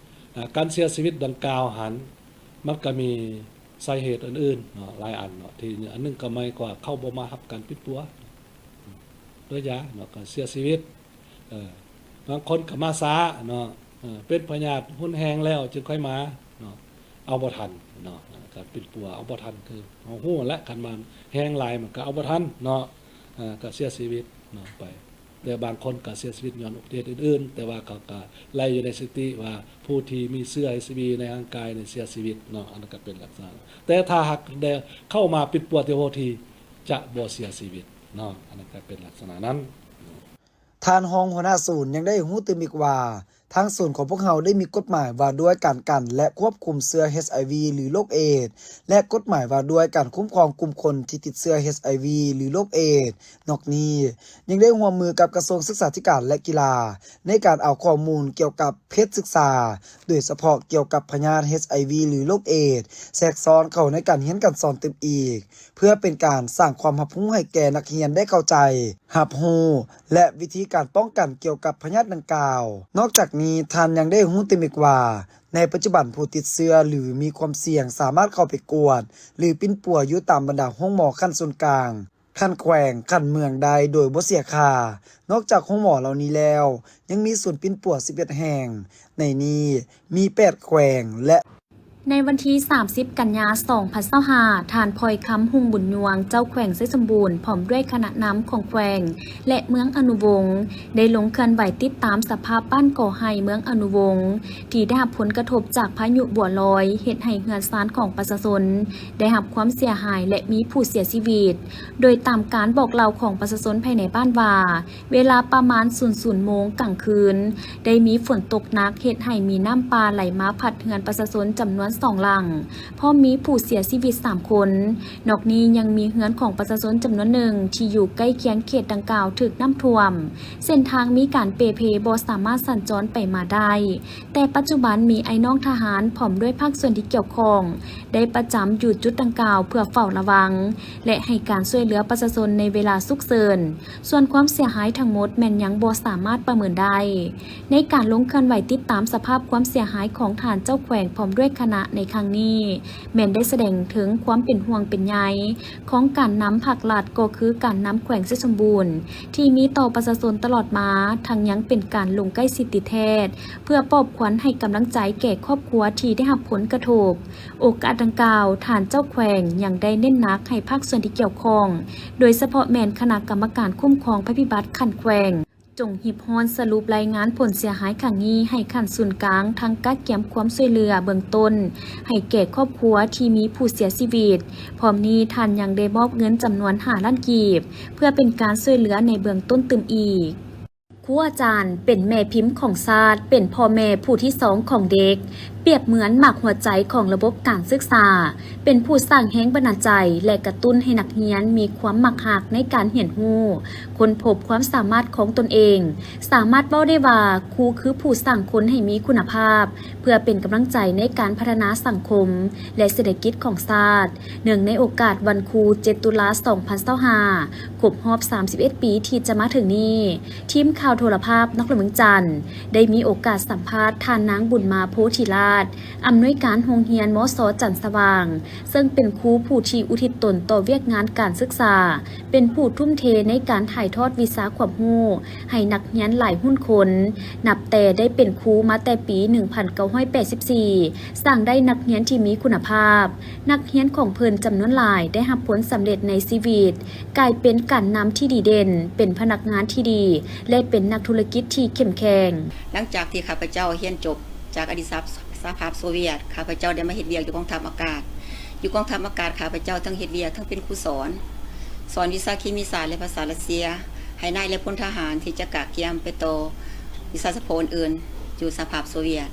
ອ່າ ການເສຍຊີວິດດັ່ງກ່າວຫັ້ນ ມັນກໍມີສາເຫດອື່ນໆເນາະ ຫຼາຍອັນເນາະ, ທີ່ອັນໜຶ່ງກໍໝາຍຄວາມວ່າເຂົາບໍ່ມາຮັບການປິ່ນປົວດ້ວຍຢາເນາະ ກໍເສຍຊີວິດ. ເອີ ບາງຄົນກໍມາຊ້າເນາະ, ເອີ ເປັນພະຍາດຮຸນແຮງແລ້ວຈຶ່ງຄ່ອຍມາເນາະ, ເອົາບໍ່ທັນເນາະ, ການປິ່ນປົວເອົາບໍ່ທັນ ຄືເຮົາຮູ້ແຫຼະ ຄັນວ່າແຮງຫຼາຍມັນກໍເອົາບໍ່ທັນເນາະ, ເອີ ກໍເສຍຊີວິດເນາະໄປ. ແຕ່ບາງຄົນກໍເສຍຊີວິດຍ້ອນອຸບັດຕິເຫດອື່ນໆ, ແຕ່ວ່າເຂົາກໍໄລ່ຢູ່ໃນສະຖິຕິວ່າຜູ້ທີ່ມີເຊື້ອ ເອັດໄອວີ ໃນຮ່າງກາຍນີ້ເສຍຊີວິດເນາະ, ອັນນັ້ນກໍເປັນລັກສະນະ. ແຕ່ຖ້າຫາກໄດ້ເຂົ້າມາປິ່ນປົວເຕັມທີ່ ຈະບໍ່ເສຍຊີວິດເນາະ, ອັນນັ້ນກໍເປັນລັກສະນະນັ້ນ. ທ່ານຮອງຫົວໜ້າສູນຍັງໄດ້ຮູ້ຕື່ມອີກວ່າ ທາງສູນຂອງພວກເຮົາໄດ້ມີກົດໝາຍວ່າດ້ວຍການກັນ ແລະ ຄວບຄຸມເຊື້ອ ເອັດໄອວີ ຫຼື ໂລກເອດ ແລະ ກົດໝາຍວ່າດ້ວຍການຄຸ້ມຄອງກຸ່ມຄົນທີ່ຕິດເຊື້ອ ເອັດໄອວີ ຫຼື ໂລກເອດ. ນອກນີ້ ຍັງໄດ້ຮ່ວມມືກັບກະຊວງສຶກສາທິການ ແລະ ກິລາ ໃນການເອົາຂໍ້ມູນກ່ຽວກັບເພດສຶກສາ, ໂດຍສະເພາະກ່ຽວກັບພະຍາດ ເອັດໄອວີ ຫຼື ໂລກເອດ ແຊກຊ້ອນເຂົ້າໃນການຮຽນການສອນຕື່ມອີກ. ເພື່ອເປັນການສ້າງຄວາມຮັບຮູ້ໃຫ້ແກ່ນັກຮຽນໄດ້ເຂົ້າໃຈ, ຮັບຮູ້ ແລະ ວິທີການປ້ອງກັນກ່ຽວກັບພະຍາດດັ່ງກ່າວ. ນອກຈາກນີ້, ທ່ານຍັງໄດ້ຮູ້ຕື່ມອີກວ່າ ໃນປັດຈຸບັນຜູ້ຕິດເຊື້ອ ຫຼື ມີຄວາມສ່ຽງສາມາດເຂົ້າໄປກວດ ຫຼື ປິ່ນປົວຢູ່ຕາມບັນດາໂຮງໝໍຂັ້ນສູນກາງ, ຂັ້ນແຂວງ, ຂັ້ນເມືອງໄດ້ໂດຍບໍ່ເສຍຄ່າ. ນອກຈາກໂຮງໝໍເຫຼົ່ານີ້ແລ້ວ, ຍັງມີສູນປິ່ນປົວສິບເອັດແຫ່ງ, ໃນນີ້ມີແປດແຂວງ ແລະ ໃນວັນທີສາມສິບ ກັນຍາ ສອງພັນຊາວຫ້າ ທ່ານ ພອຍຄຳ ຮຸ່ງບຸນຍວງ ເຈົ້າແຂວງໄຊສົມບູນ ພ້ອມດ້ວຍຄະນະນຳຂອງແຂວງ ແລະ ເມືອງອະນຸວົງ ໄດ້ລົງເຄື່ອນໄຫວຕິດຕາມສະພາບບ້ານກໍໄຮ ເມືອງອະນຸວົງ ທີ່ໄດ້ຮັບຜົນກະທົບຈາກພາຍຸບົວລອຍ ເຮັດໃຫ້ເຮືອນຊານຂອງປະຊາຊົນໄດ້ຮັບຄວາມເສຍຫາຍ ແລະ ມີຜູ້ເສຍຊີວິດ, ໂດຍຕາມການບອກເລົ່າຂອງປະຊາຊົນພາຍໃນບ້ານວ່າ ເວລາປະມານ ສູນໂມງກາງຄືນ ໄດ້ມີຝົນຕົກໜັກ ເຮັດໃຫ້ມີນ້ຳປ່າໄຫຼມາພັດເຮືອນປະຊາຊົນຈຳນວນ ສອງຫຼັງ, ພ້ອມມີຜູ້ເສຍຊີວິດສາມຄົນ. ນອກນີ້ຍັງມີເຮືອນຂອງປະຊາຊົນຈຳນວນໜຶ່ງທີ່ຢູ່ໃກ້ຄຽງເຂດດັ່ງກ່າວຖືກນ້ຳຖ້ວມ, ເສັ້ນທາງມີການເປ່ເພ ບໍ່ສາມາດສັນຈອນໄປມາໄດ້, ແຕ່ປັດຈຸບັນມີອ້າຍນ້ອງທະຫານພ້ອມດ້ວຍພາກສ່ວນທີ່ກ່ຽວຂ້ອງ ໄດ້ປະຈຳຢູ່ຈຸດດັ່ງກ່າວເພື່ອເຝົ້າລະວັງ ແລະ ໃຫ້ການຊ່ວຍເຫຼືອປະຊາຊົນໃນເວລາສຸກເສີນ. ສ່ວນຄວາມເສຍຫາຍທັງໝົດແມ່ນຍັງບໍ່ສາມາດປະເມີນໄດ້. ໃນການລົງເຄື່ອນໄຫວຕິດຕາມສະພາບຄວາມເສຍຫາຍຂອງທ່ານເຈົ້າແຂວງພ້ອມດ້ວຍຄະນະໃນຄັ້ງນີ້ ແມ່ນໄດ້ສະແດງເຖິງຄວາມເປັນຫ່ວງເປັນໃຍຂອງການນຳພາກລັດ ກໍຄືການນຳແຂວງໄຊສົມບູນ ທີ່ມີຕໍ່ປະຊາຊົນຕະຫຼອດມາ, ທັງຍັງເປັນການລົງໃກ້ຊິດຕິດແທດ ເພື່ອປອບຂວັນໃຫ້ກຳລັງໃຈແກ່ຄອບຄົວທີ່ໄດ້ຮັບຜົນກະທົບ. ໂອກາດດັ່ງກ່າວ, ທ່ານເຈົ້າແຂວງຍັງໄດ້ເນັ້ນໜັກໃຫ້ພາກສ່ວນທີ່ກ່ຽວຂ້ອງ, ໂດຍສະເພາະແມ່ນຄະນະກຳມະການຄຸ້ມຄອງໄພພິບັດຂັ້ນແຂວງ, ຈົ່ງຮີບຮ້ອນສະຫຼຸບລາຍງານຜົນເສຍຫາຍຄັ້ງນີ້ໃຫ້ຂັ້ນສູນກາງ, ທັງກະກຽມຄວາມຊ່ວຍເຫຼືອເບື້ອງຕົ້ນໃຫ້ແກ່ຄອບຄົວທີ່ມີຜູ້ເສຍຊີວິດ. ພ້ອມນີ້ທ່ານຍັງໄດ້ມອບເງິນຈຳນວນຫ້າລ້ານກີບ ເພື່ອເປັນການຊ່ວຍເຫຼືອໃນເບື້ອງຕົ້ນຕື່ມອີກ. ຄູອາຈານເປັນແມ່ພິມຂອງຊາດ, ເປັນພໍ່ແມ່ຜູ້ທີສອງຂອງເດັກ, ປຽບເໝືອນໝາກຫົວໃຈຂອງລະບົບການສຶກສາ, ເປັນຜູ້ສ້າງແຮງບັນດານໃຈ ແລະ ກະຕຸ້ນໃຫ້ນັກຮຽນມີຄວາມມັກຮັກໃນການຮຽນຮູ້, ຄົ້ນພົບຄວາມສາມາດຂອງຕົນເອງ. ສາມາດເວົ້າໄດ້ວ່າ ຄູຄືຜູ້ສ້າງຄົນໃຫ້ມີຄຸນນະພາບ ເພື່ອເປັນກຳລັງໃຈໃນການພັດທະນາສັງຄົມ ແລະ ເສດຖະກິດຂອງຊາດ. ເນື່ອງໃນໂອກາດວັນຄູ ເຈັດ ຕຸລາ ສອງພັນຊາວຫ້າ ຄົບຮອບ ສາມສິບເອັດ ປີທີ່ຈະມາເຖິງນີ້, ທີມຂ່າວໂທລະພາບນະຄອນຫຼວງວຽງຈັນ ໄດ້ມີໂອກາດສຳພາດທ່ານນາງບຸນມາ ໂພທິລາດ, ອຳນວຍການໂຮງຮຽນ ມສ ຈັນສະຫວ່າງ, ເຊິ່ງເປັນຄູຜູ້ທີ່ອຸທິດຕົນຕໍ່ວຽກງານການສຶກສາ, ເປັນຜູ້ທຸ່ມເທໃນການຖ່າຍທອດວິຊາຄວາມຮູ້ໃຫ້ນັກຮຽນຫຼາຍຮຸ່ນຄົນ, ນັບແຕ່ໄດ້ເປັນຄູມາແຕ່ປີໜຶ່ງພັນເກົ້າຮ້ອຍແປດສິບສີ່ ສ້າງໄດ້ນັກຮຽນທີ່ມີຄຸນນະພາບ. ນັກຮຽນຂອງເພິ່ນຈຳນວນຫຼາຍໄດ້ຮັບຜົນສຳເລັດໃນຊີວິດ, ກາຍເປັນການນຳທີ່ດີເດັ່ນ, ເປັນພະນັກງານທີ່ດີ ແລະ ເປັນນັກທຸລະກິດທີ່ເຂັ້ມແຂງ. ຫຼັງຈາກທີ່ຂ້າພະເຈົ້າຮຽນຈົບຈາກອະດີດສະຫະພາບໂຊວຽດ, ຂ້າພະເຈົ້າໄດ້ມາເຮັດວຽກຢູ່ກອງທັບອາກາດ. ຢູ່ກອງທັບອາກາດ, ຂ້າພະເຈົ້າທັງເຮັດວຽກ, ທັງເປັນຄູສອນ, ສອນວິຊາເຄມີສາດ ແລະ ພາສາຣັດເຊຍ ໃຫ້ນາຍ ແລະ ພົນທະຫານທີ່ຈະກະກຽມໄປຕໍ່ວິຊາສະເພາະອື່ນໆ ຢູ່ສະຫະພາບໂຊວຽດ.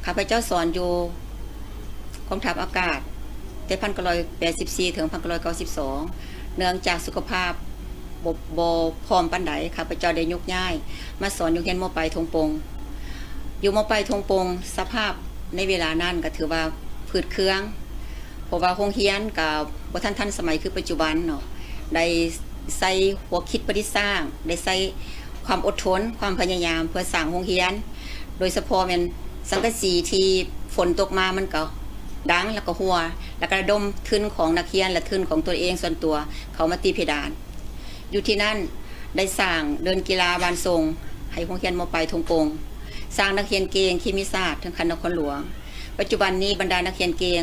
ຂ້າພະເຈົ້າສອນຢູ່ກອງທັບອາກາດແຕ່ພັນເກົ້າຮ້ອຍແປດສິບສີ່ ເຖິງພັນເກົ້າຮ້ອຍເກົ້າສິບສອງ ເນື່ອງຈາກສຸຂະພາບບໍ່ ບໍ່ພ້ອມປານໃດ, ຂ້າພະເຈົ້າໄດ້ຍົກຍ້າຍມາສອນຢູ່ໂຮງຮຽນ ມ.ປາຍ ທົ່ງປົງ. ຢູ່ ມ.ປາຍ ທົ່ງປົງ, ສະພາບໃນເວລານັ້ນກໍຖືວ່າຝືດເຄືອງ, ເພາະວ່າໂຮງຮຽນກໍບໍ່ທັນທັນສະໄໝຄືປັດຈຸບັນເນາະ, ໄດ້ໃຊ້ຫົວຄິດປະດິດສ້າງ, ໄດ້ໃຊ້ຄວາມອົດທົນ, ຄວາມພະຍາຍາມເພື່ອສ້າງໂຮງຮຽນ, ໂດຍສະເພາະແມ່ນສັງກະສີທີ່ຝົນຕົກມາມັນກໍດັງ ແລ້ວກໍຮົ່ວ, ແລ້ວກໍລະດົມທຶນຂອງນັກຮຽນ ແລະ ທຶນຂອງຕົວເອງສ່ວນຕົວເຂົ້າມາຕີເພດານ. ຢູ່ທີ່ນັ້ນໄດ້ສ້າງເດີ່ນກິລາບ້ານຊົງໃຫ້ໂຮງຮຽນ ມ.ປາຍ ທົ່ງປົງ, ສ້າງນັກຮຽນເກັ່ງເຄມີສາດເຖິງຂັ້ນນະຄອນຫຼວງ. ປັດຈຸບັນນີ້ບັນດານັກຮຽນເກັ່ງ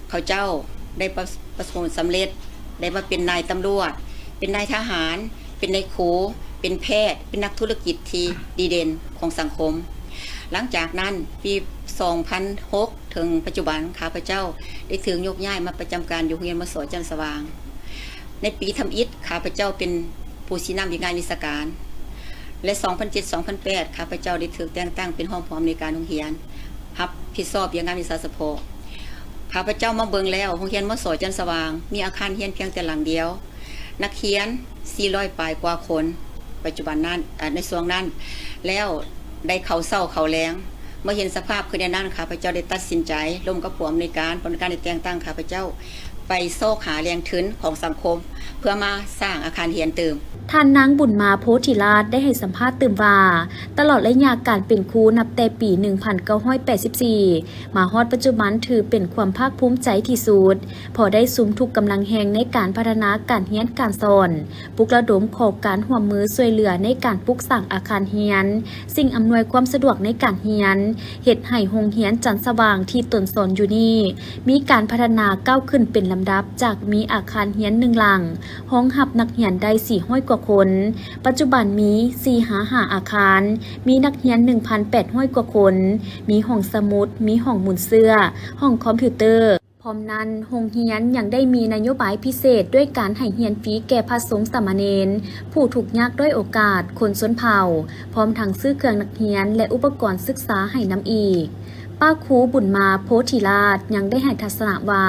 ເຂົາເຈົ້າໄດ້ປະ ປະສົບຜົນສຳເລັດ, ໄດ້ມາເປັນນາຍຕຳຫຼວດ, ເປັນນາຍທະຫານ, ເປັນນາຍຄູ, ເປັນແພດ, ເປັນນັກທຸລະກິດທີ່ດີເດັ່ນຂອງສັງຄົມ. ຫຼັງຈາກນັ້ນ, ປີສອງພັນຫົກ ເຖິງປັດຈຸບັນ, ຂ້າພະເຈົ້າໄດ້ຖືກຍົກຍ້າຍມາປະຈຳການຢູ່ໂຮງຮຽນ ມສ ຈັນສະຫວ່າງ. ໃນປີທຳອິດ, ຂ້າພະເຈົ້າເປັນຜູ້ຊີ້ນຳວຽກງານວິຊາການ ແລະ ສອງພັນເຈັດ ສອງພັນແປດ ຂ້າພະເຈົ້າໄດ້ຖືກແຕ່ງຕັ້ງເປັນຮອງຜູ້ອຳນວຍການໂຮງຮຽນ, ຮັບຜິດຊອບວຽກງານວິຊາສະເພາະ. ຂ້າພະເຈົ້າມາເບິ່ງແລ້ວ, ໂຮງຮຽນ ມສ ຈັນສະຫວ່າງ ມີອາຄານຮຽນພຽງແຕ່ຫຼັງດຽວ, ນັກຮຽນສີ່ຮ້ອຍປາຍກວ່າຄົນ, ປັດຈຸບັນນັ້ນ, ເອີ, ໃນຊ່ວງນັ້ນ, ແລ້ວໄດ້ເຂົ້າເຊົ້າເຂົ້າແລງ. ເມື່ອເຫັນສະພາບຄືແນວນັ້ນ, ຂ້າພະເຈົ້າໄດ້ຕັດສິນໃຈລົມກັບຜູ້ອຳນວຍການ, ຜູ້ອຳນວຍການໄດ້ແຕ່ງຕັ້ງຂ້າພະເຈົ້າໄປຊອກຫາແຫຼ່ງທຶນຂອງສັງຄົມ ເພື່ອມາສ້າງອາຄານຮຽນຕື່ມ. ທ່ານນາງບຸນມາ ໂພທິລາດ ໄດ້ໃຫ້ສຳພາດຕື່ມວ່າ, ຕະຫຼອດໄລຍະການເປັນຄູນັບແຕ່ປີໜຶ່ງພັນເກົ້າຮ້ອຍແປດສິບສີ່ ມາຮອດປັດຈຸບັນ ຖືເປັນຄວາມພາກພູມໃຈທີ່ສຸດ, ເພາະໄດ້ສຸມທຸກກຳລັງແຮງໃນການພັດທະນາການຮຽນການສອນ, ປຸກລະດົມຂໍການຮ່ວມມືຊ່ວຍເຫຼືອໃນການປຸກສ້າງອາຄານຮຽນ, ສິ່ງອຳນວຍຄວາມສະດວກໃນການຮຽນ, ເຮັດໃຫ້ໂຮງຮຽນຈັນສະຫວ່າງທີ່ຕົນສອນຢູ່ນີ້ ມີການພັດທະນາກ້າວຂຶ້ນເປັນລຳດັບ, ຈາກມີອາຄານຮຽນໜຶ່ງຫຼັງ ຮອງຮັບນັກຮຽນໄດ້ສີ່ຮ້ອຍກວ່າຄົນ, ປັດຈຸບັນມີສີ່ຫາຫ້າອາຄານ, ມີນັກຮຽນໜຶ່ງພັນແປດຮ້ອຍກວ່າຄົນ, ມີຫ້ອງສະໝຸດ, ມີຫ້ອງໝູນເຊື້ອ, ຫ້ອງຄອມພິວເຕີ. ພ້ອມນັ້ນ, ໂຮງຮຽນຍັງໄດ້ມີນະໂຍບາຍພິເສດດ້ວຍການໃຫ້ຮຽນຟຣີແກ່ພະສົງສາມະເນນ, ຜູ້ທຸກຍາກດ້ອຍໂອກາດ, ຄົນຊົນເຜົ່າ, ພ້ອມທັງຊື້ເຄື່ອງນັກຮຽນ ແລະ ອຸປະກອນສຶກສາໃຫ້ນຳອີກ. ປ ປ້າຄູ ບຸນມາ ໂພທິລາດ ຍັງໄດ້ໃຫ້ທັດສະນະວ່າ,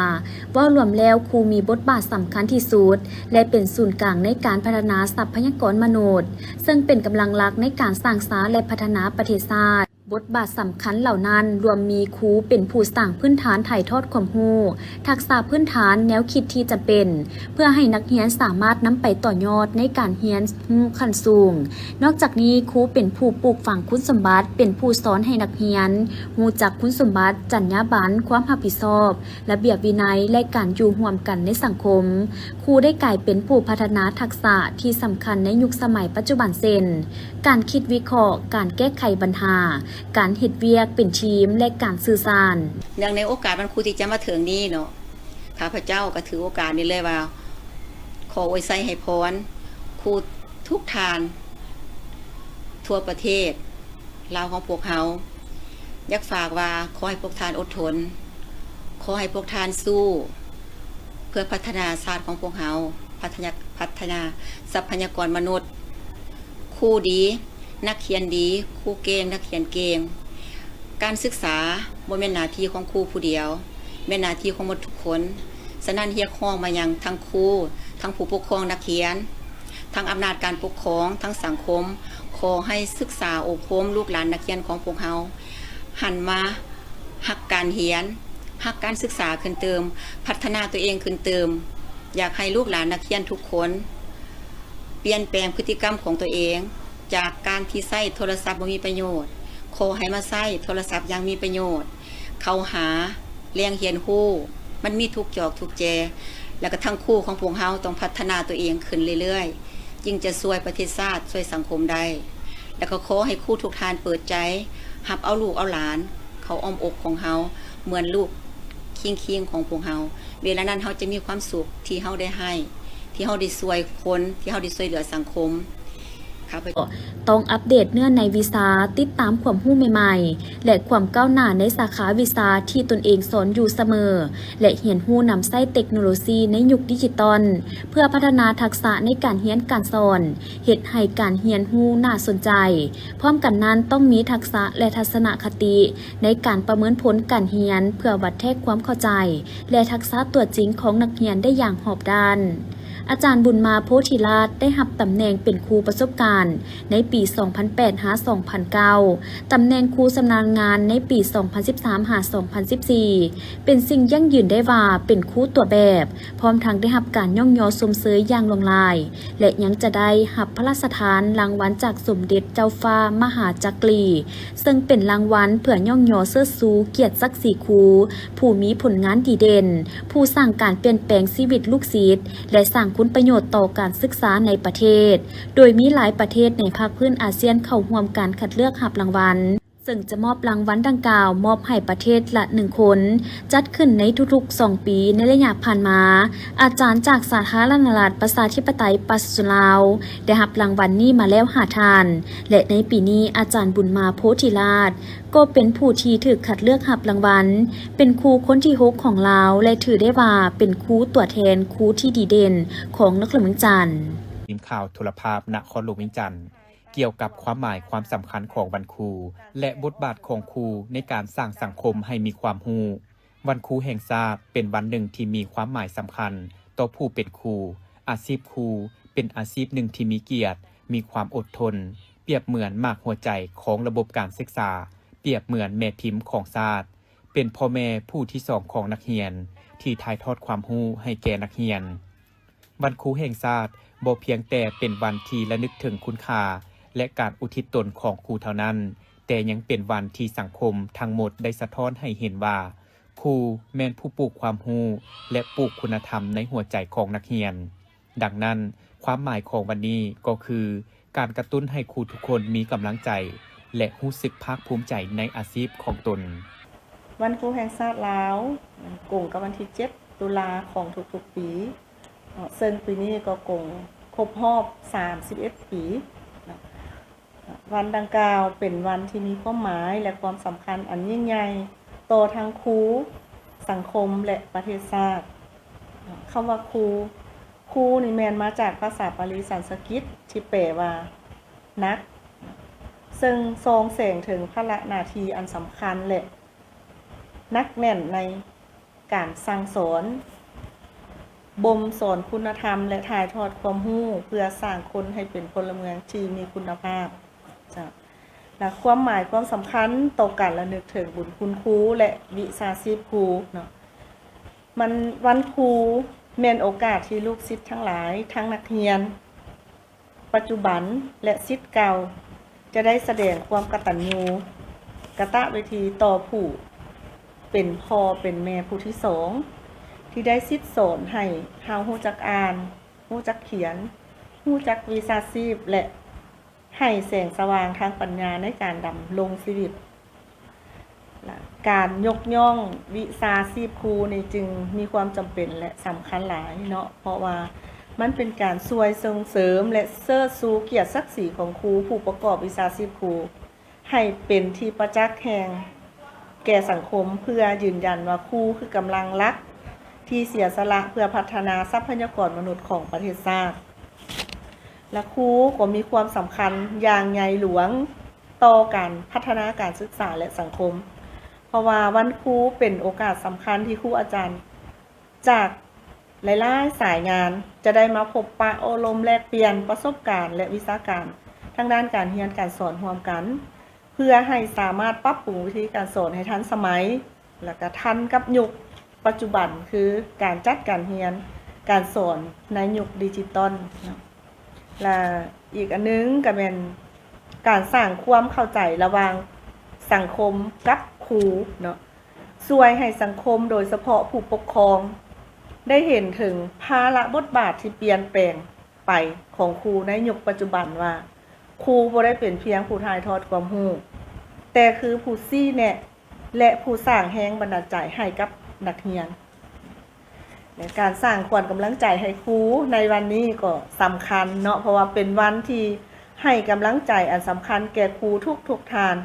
ເວົ້າລວມແລ້ວ, ຄູມີບົດບາດສຳຄັນທີ່ສຸດ ແລະ ເປັນສູນກາງໃນການພັດທະນາຊັບພະຍາກອນມະນຸດ, ເຊິ່ງເປັນກຳລັງຫຼັກໃນການສ້າງຊາດ ແລະ ພັດທະນາປະເທດຊາດ. ບົດບາດສຳຄັນເຫຼົ່ານັ້ນລວມມີຄູເປັນຜູ້ສ້າງພື້ນຖານຖ່າຍທອດຄວາມຮູ້, ທັກສະພື້ນຖານ, ແນວຄິດທີ່ຈຳເປັນ ເພື່ອໃຫ້ນັກຮຽນສາມາດນຳໄປຕໍ່ຍອດໃນການຮຽນຮູ້ຂັ້ນສູງ. ນອກຈາກນີ້, ຄູເປັນຜູ້ປູກຝັງຄຸນສົມບັດ, ເປັນຜູ້ສອນໃຫ້ນັກຮຽນຮູ້ຈັກຄຸນສົມບັດ, ຈັນຍາບັນ, ຄວາມຮັບຜິດຊອບ, ລະບຽບວິໄນ ແລະ ການຢູ່ຮ່ວມກັນໃນສັງຄົມ. ຄູໄດ້ກາຍເປັນຜູ້ພັດທະນາທັກສະທີ່ສຳຄັນໃນຍຸກສະໄໝປັດຈຸບັນ ເຊັ່ນ ການຄິດວິເຄາະ, ການແກ້ໄຂບັນຫາ, ການເຮັດວຽກເປັນທີມ ແລະ ການສື່ສານ. ເນື່ອງໃນໂອກາດວັນຄູທີ່ຈະມາເຖິງນີ້ເນາະ, ຂ້າພະເຈົ້າກໍຖືໂອກາດນີ້ເລີຍວ່າ ຂໍອວຍໄຊໃຫ້ພອນຄູທຸກທ່ານທົ່ວປະເທດລາວຂອງພວກເຮົາ. ຢາກຝາກວ່າ ຂໍໃຫ້ພວກທ່ານອົດທົນ, ຂໍໃຫ້ພວກທ່ານສູ້ ເພື່ອພັດທະນາຊາດຂອງພວກເຮົາ, ພັດທະຍາ ພັດທະນາຊັບພະຍາກອນມະນຸດ, ຄູດີ, ນັກຮຽນດີ, ຄູເກັ່ງ, ນັກຮຽນເກັ່ງ. ການສຶກສາບໍ່ແມ່ນໜ້າທີ່ຂອງຄູຜູ້ດຽວ, ແມ່ນໜ້າທີ່ຂອງໝົດທຸກຄົນ. ສະນັ້ນ ຮຽກຮ້ອງມາຍັງທັງຄູ, ທັງຜູ້ປົກຄອງນັກຮຽນ, ທັງອຳນາດການປົກຄອງ, ທັງສັງຄົມ, ຂໍໃຫ້ສຶກສາອົບຮົມລູກຫຼານນັກຮຽນຂອງພວກເຮົາ ຫັນມາຮັກການຮຽນ, ຮັກການສຶກສາຂຶ້ນເຕີມ, ພັດທະນາຕົວເອງຂຶ້ນເຕີມ. ຢາກໃຫ້ລູກຫຼານນັກຮຽນທຸກຄົນ ປ່ຽນແປງພຶດຕິກຳຂອງຕົວເອງ ຈາກການທີ່ໃຊ້ໂທລະສັບບໍ່ມີປະໂຫຍດ, ຂໍໃຫ້ມາໃຊ້ໂທລະສັບຢ່າງມີປະໂຫຍດ, ເຂົ້າຫາແຫຼ່ງຮຽນຮູ້, ມັນມີທຸກຈອກທຸກແຈ, ແລ້ວກໍທັງຄູຂອງພວກເຮົາຕ້ອງພັດທະນາຕົວເອງຂຶ້ນເລື້ອຍໆ, ຈຶ່ງຈະຊ່ວຍປະເທດຊາດ, ຊ່ວຍສັງຄົມໄດ້. ແລ້ວກໍຂໍໃຫ້ຄູທຸກທ່ານເປີດໃຈຮັບເອົາລູກເອົາຫຼານເຂົ້າອ້ອມອົກຂອງເຮົາ ເໝືອນລູກຄິງໆຂອງພວກເຮົາ. ເວລານັ້ນເຮົາຈະມີຄວາມສຸກທີ່ເຮົາໄດ້ໃຫ້, ທີ່ເຮົາໄດ້ຊ່ວຍຄົນ, ທີ່ເຮົາໄດ້ຊ່ວຍເຫຼືອສັງຄົມ. ຕ້ອງອັບເດດເນື້ອໃນວິຊາ, ຕິດຕາມຄວາມຮູ້ໃໝ່ໆ ແລະ ຄວາມກ້າວໜ້າໃນສາຂາວິຊາທີ່ຕົນເອງສອນຢູ່ສະເໝີ ແລະ ຮຽນຮູ້ນຳໃຊ້ເຕັກໂນໂລຊີໃນຍຸກດິຈິຕອນ ເພື່ອພັດທະນາທັກສະໃນການຮຽນການສອນ, ເຮັດໃຫ້ການຮຽນຮູ້ໜ້າສົນໃຈ. ພ້ອມກັນນັ້ນ, ຕ້ອງມີທັກສະ ແລະ ທັດສະນະຄະຕິໃນການປະເມີນຜົນການຮຽນ ເພື່ອວັດແທກຄວາມເຂົ້າໃຈ ແລະ ທັກສະຕົວຈິງຂອງນັກຮຽນໄດ້ຢ່າງຮອບດ້ານ. ອາຈານ ບຸນມາ ໂພທິລາດ ໄດ້ຮັບຕຳແໜ່ງເປັນຄູປະສົບການໃນປີສອງພັນແປດຫາສອງພັນເກົ້າ, ຕຳແໜ່ງຄູຊຳນານງານໃນປີສອງພັນສິບສາມຫາສອງພັນສິບສີ່ ເປັນສິ່ງຢັ້ງຢືນໄດ້ວ່າເປັນຄູຕົວແບບ, ພ້ອມທັງໄດ້ຮັບການຍ້ອງຍໍຊົມເຊີຍຢ່າງຫຼວງຫຼາຍ ແລະ ຍັງຈະໄດ້ຮັບພະລາຊະທານລາງວັນຈາກສົມເດັດເຈົ້າຟ້າມະຫາຈັກກຣີ ເຊິ່ງເປັນລາງວັນເພື່ອຍ້ອງຍໍເຊີດຊູກຽດສັກສີຄູ ຜູ້ມີຜົນງານດີເດັ່ນ, ຜູ້ສ້າງການປ່ຽນແປງຊີວິດລູກສິດ ແລະ ສ້າງຄຸນປະໂຫຍດຕໍ່ການສຶກສາໃນປະເທດ, ໂດຍມີຫຼາຍປະເທດໃນພາກພື້ນອາຊຽນເຂົ້າຮ່ວມການຄັດເລືອກຮັບລາງວັນ, ເຊິ່ງຈະມອບລາງວັນດັ່ງກ່າວມອບໃຫ້ປະເທດລະໜຶ່ງຄົນ, ຈັດຂຶ້ນໃນທຸກໆສອງປີໃນໄລຍະຜ່ານມາ. ອາຈານຈາກສາທາລະນະລັດປະຊາທິປະໄຕປະຊາຊົນລາວ ໄດ້ຮັບລາງວັນນີ້ມາແລ້ວຫ້າທ່ານ ແລະ ໃນປີນີ້ ອາຈານ ບຸນມາ ໂພທິລາດ ກໍເປັນຜູ້ທີ່ຖືກຄັດເລືອກຮັບລາງວັນ ເປັນຄູຄົນທີຫົກຂອງລາວ ແລະ ຖືໄດ້ວ່າເປັນຄູຕົວແທນຄູທີ່ດີເດັ່ນຂອງນະຄອນຫຼວງວຽງຈັນ. ທີມຂ່າວໂທລະພາບນະຄອນຫຼວງວຽງຈັນ ກ່ຽວກັບຄວາມໝາຍຄວາມສຳຄັນຂອງວັນຄູ ແລະ ບົດບາດຂອງຄູໃນການສ້າງສັງຄົມໃຫ້ມີຄວາມຮູ້. ວັນຄູແຫ່ງຊາດເປັນວັນໜຶ່ງທີ່ມີຄວາມໝາຍສຳຄັນຕໍ່ຜູ້ເປັນຄູ. ອາຊີບຄູເປັນອາຊີບໜຶ່ງທີ່ມີກຽດ, ມີຄວາມອົດທົນ, ປຽບເໝືອນໝາກຫົວໃຈຂອງລະບົບການສຶກສາ, ປຽບເໝືອນແມ່ພິມຂອງຊາດ, ເປັນພໍ່ແມ່ຜູ້ທີສອງຂອງນັກຮຽນທີ່ຖ່າຍທອດຄວາມຮູ້ໃຫ້ແກ່ນັກຮຽນ. ວັນຄູແຫ່ງຊາດບໍ່ພຽງແຕ່ເປັນວັນທີ່ລະນຶກເຖິງຄຸນຄ່າ ແລະ ການອຸທິດຕົນຂອງຄູເທົ່ານັ້ນ, ແຕ່ຍັງເປັນວັນທີ່ສັງຄົມທັງໝົດໄດ້ສະທ້ອນໃຫ້ເຫັນວ່າ ຄູແມ່ນຜູ້ປູກຄວາມຮູ້ ແລະ ປູກຄຸນນະທຳໃນຫົວໃຈຂອງນັກຮຽນ. ດັ່ງນັ້ນ, ຄວາມໝາຍຂອງວັນນີ້ກໍຄື ການກະຕຸ້ນໃຫ້ຄູທຸກຄົນມີກຳລັງໃຈ ແລະ ຮູ້ສຶກພາກພູມໃຈໃນອາຊີບຂອງຕົນ. ວັນຄູແຫ່ງຊາດລາວ ກົງກັບວັນທີເຈັດຕຸລາຂອງທຸກໆປີ ເຊິ່ງປີນີ້ກໍກົງຄົບຮອບສາມສິບເອັດປີ. ວັນດັ່ງກ່າວເປັນວັນທີ່ມີຄວາມໝາຍ ແລະ ຄວາມສຳຄັນອັນຍິ່ງໃຫຍ່ຕໍ່ທັງຄູ, ສັງຄົມ ແລະ ປະເທດຊາດ. ຄຳວ່າຄູ, ຄູນີ້ແມ່ນມາຈາກພາສາປາລີສັນສະກິດ ທີ່ແປວ່າ ໜັກ ເຊິ່ງສ່ອງແສງເຖິງພາລະໜ້າທີ່ອັນສຳຄັນ ແລະ ໜັກແໜ້ນໃນການສັ່ງສອນ, ບົ່ມສອນຄຸນນະທຳ ແລະ ຖ່າຍທອດຄວາມຮູ້ ເພື່ອສ້າງຄົນໃຫ້ເປັນພົນລະເມືອງທີ່ມີຄຸນນະພາບ. ເຈົ້າ ແລະ ຄວາມໝາຍຄວາມສຳຄັນຕໍ່ການລະນຶກເຖິງບຸນຄຸນຄູ ແລະ ວິຊາຊີບຄູເນາະ. ມັນ ວັນຄູແມ່ນໂອກາດທີ່ລູກສິດທັງຫຼາຍ, ທັງນັກຮຽນປັດຈຸບັນ ແລະ ສິດເກົ່າ ຈະໄດ້ສະແດງຄວາມກະຕັນຍູກະຕະເວທີຕໍ່ຜູ້ເປັນພໍ່ເປັນແມ່ຜູ້ທີສອງ ທີ່ໄດ້ສິດສອນໃຫ້ເຮົາຮູ້ຈັກອ່ານ, ຮູ້ຈັກຂຽນ, ຮູ້ຈັກວິຊາຊີບ ແລະ ໃຫ້ແສງສະຫວ່າງທາງປັນຍາໃນການດຳລົງຊີວິດ. ລະ ການຍົກຍ້ອງວິຊາຊີບຄູນີ້ຈຶ່ງມີຄວາມຈຳເປັນ ແລະ ສຳຄັນຫຼາຍເນາະ, ເພາະວ່າມັນເປັນການຊ່ວຍສົ່ງເສີມ ແລະ ເຊີດຊູກຽດສັກສີຂອງຄູຜູ້ປະກອບວິຊາຊີບຄູ ໃຫ້ເປັນທີ່ປະຈັກແຮງແກ່ສັງຄົມ, ເພື່ອຢືນຢັນວ່າຄູຄືກຳລັງຫຼັກທີ່ເສຍສະຫຼະເພື່ອພັດທະນາຊັບພະຍາກອນມະນຸດຂອງປະເທດຊາດ. ແລະ ຄູກໍມີຄວາມສຳຄັນຢ່າງໃຫຍ່ຫຼວງຕໍ່ການພັດທະນາການສຶກສາ ແລະ ສັງຄົມ, ເພາະວ່າວັນຄູເປັນໂອກາດສຳຄັນທີ່ຄູອາຈານຈາກຫຼາຍໆສາຍງານຈະໄດ້ມາພົບປະໂອ້ລົມແລກປ່ຽນປະສົບການ ແລະ ວິຊາການທາງດ້ານການຮຽນການສອນຮ່ວມກັນ, ເພື່ອໃຫ້ສາມາດປັບປຸງວິທີການສອນໃຫ້ທັນສະໄໝ ແລ້ວກະທັນກັບຍຸກປັດຈຸບັນ ຄືການຈັດການຮຽນການສອນໃນຍຸກດິຈິຕອນເນາະ. ແລະ ອີກອັນໜຶ່ງກະແມ່ນການສ້າງຄວາມເຂົ້າໃຈລະຫວ່າງສັງຄົມກັບຄູເນາະ, ຊ່ວຍໃຫ້ສັງຄົມ ໂດຍສະເພາະຜູ້ປົກຄອງ ໄດ້ເຫັນເຖິງພາລະບົດບາດທີ່ປ່ຽນແປງ ໄປຂອງຄູໃນຍຸກປັດຈຸບັນວ່າ ຄູບໍ່ໄດ້ເປັນພຽງຜູ້ຖ່າຍທອດຄວາມຮູ້, ແຕ່ຄືຜູ້ຊີ້ແນະ ແລະ ຜູ້ສ້າງແຮງບັນດານໃຈໃຫ້ກັບນັກຮຽນ. ແລະ ການສ້າງຂວັນກຳລັງໃຈໃຫ້ຄູໃນວັນນີ້ກໍສຳຄັນເນາະ, ເພາະວ່າເປັນວັນທີ່ໃຫ້ກຳລັງໃຈອັນສຳຄັນແກ່ຄູທຸກໆທ່ານ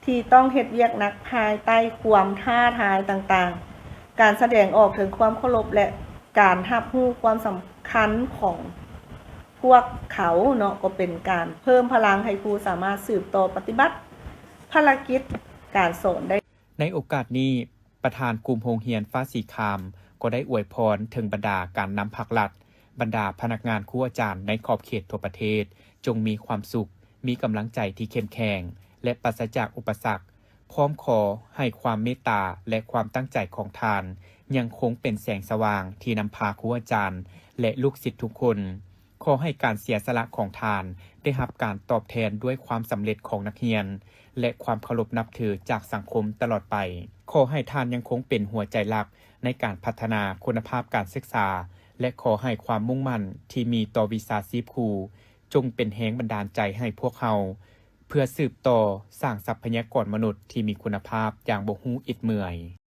ທີ່ຕ້ອງເຮັດວຽກໜັກພາຍໃຕ້ຄວາມທ້າທາຍຕ່າງໆ. ການສະແດງອອກເຖິງຄວາມເຄົາລົບ ແລະ ການຮັບຮູ້ຄວາມສຳຄັນຂອງພວກເຂົາເນາະ ກໍເປັນການເພີ່ມພະລັງໃຫ້ຄູສາມາດສືບຕໍ່ປະຕິບັດພາລະກິດການສອນໄດ້. ໃນໂອກາດນີ້, ປະທານກຸ່ມໂຮງຮຽນຟ້າສີຄາມ ກໍໄດ້ອວຍພອນເຖິງບັນດາການນຳພັກລັດ, ບັນດາພະນັກງານຄູອາຈານໃນຂອບເຂດທົ່ວປະເທດ ຈົ່ງມີຄວາມສຸກ, ມີກຳລັງໃຈທີ່ເຂັ້ມແຂງ ແລະ ປາສະຈາກອຸປະສັກ, ພ້ອມຂໍໃຫ້ຄວາມເມດຕາ ແລະ ຄວາມຕັ້ງໃຈຂອງທ່ານ ຍັງຄົງເປັນແສງສະຫວ່າງທີ່ນຳພາຄູອາຈານ ແລະ ລູກສິດທຸກຄົນ. ຂໍໃຫ້ການເສຍສະຫຼະຂອງທ່ານໄດ້ຮັບການຕອບແທນດ້ວຍຄວາມສຳເລັດຂອງນັກຮຽນ ແລະ ຄວາມເຄົາລົບນັບຖືຈາກສັງຄົມຕະຫຼອດໄປ. ຂໍໃຫ້ທ່ານຍັງຄົງເປັນຫົວໃຈຫຼັກໃນການພັດທະນາຄຸນນະພາບການສຶກສາ ແລະ ຂໍໃຫ້ຄວາມມຸ່ງໝັ້ນທີ່ມີຕໍ່ວິຊາຊີບຄູ ຈົ່ງເປັນແຮງບັນດານໃຈໃຫ້ພວກເຮົາ ເພື່ອສືບຕໍ່ສ້າງຊັບພະຍາກອນມະນຸດທີ່ມີຄຸນນະພາບຢ່າງບໍ່ຮູ້ອິດເມື່ອຍ.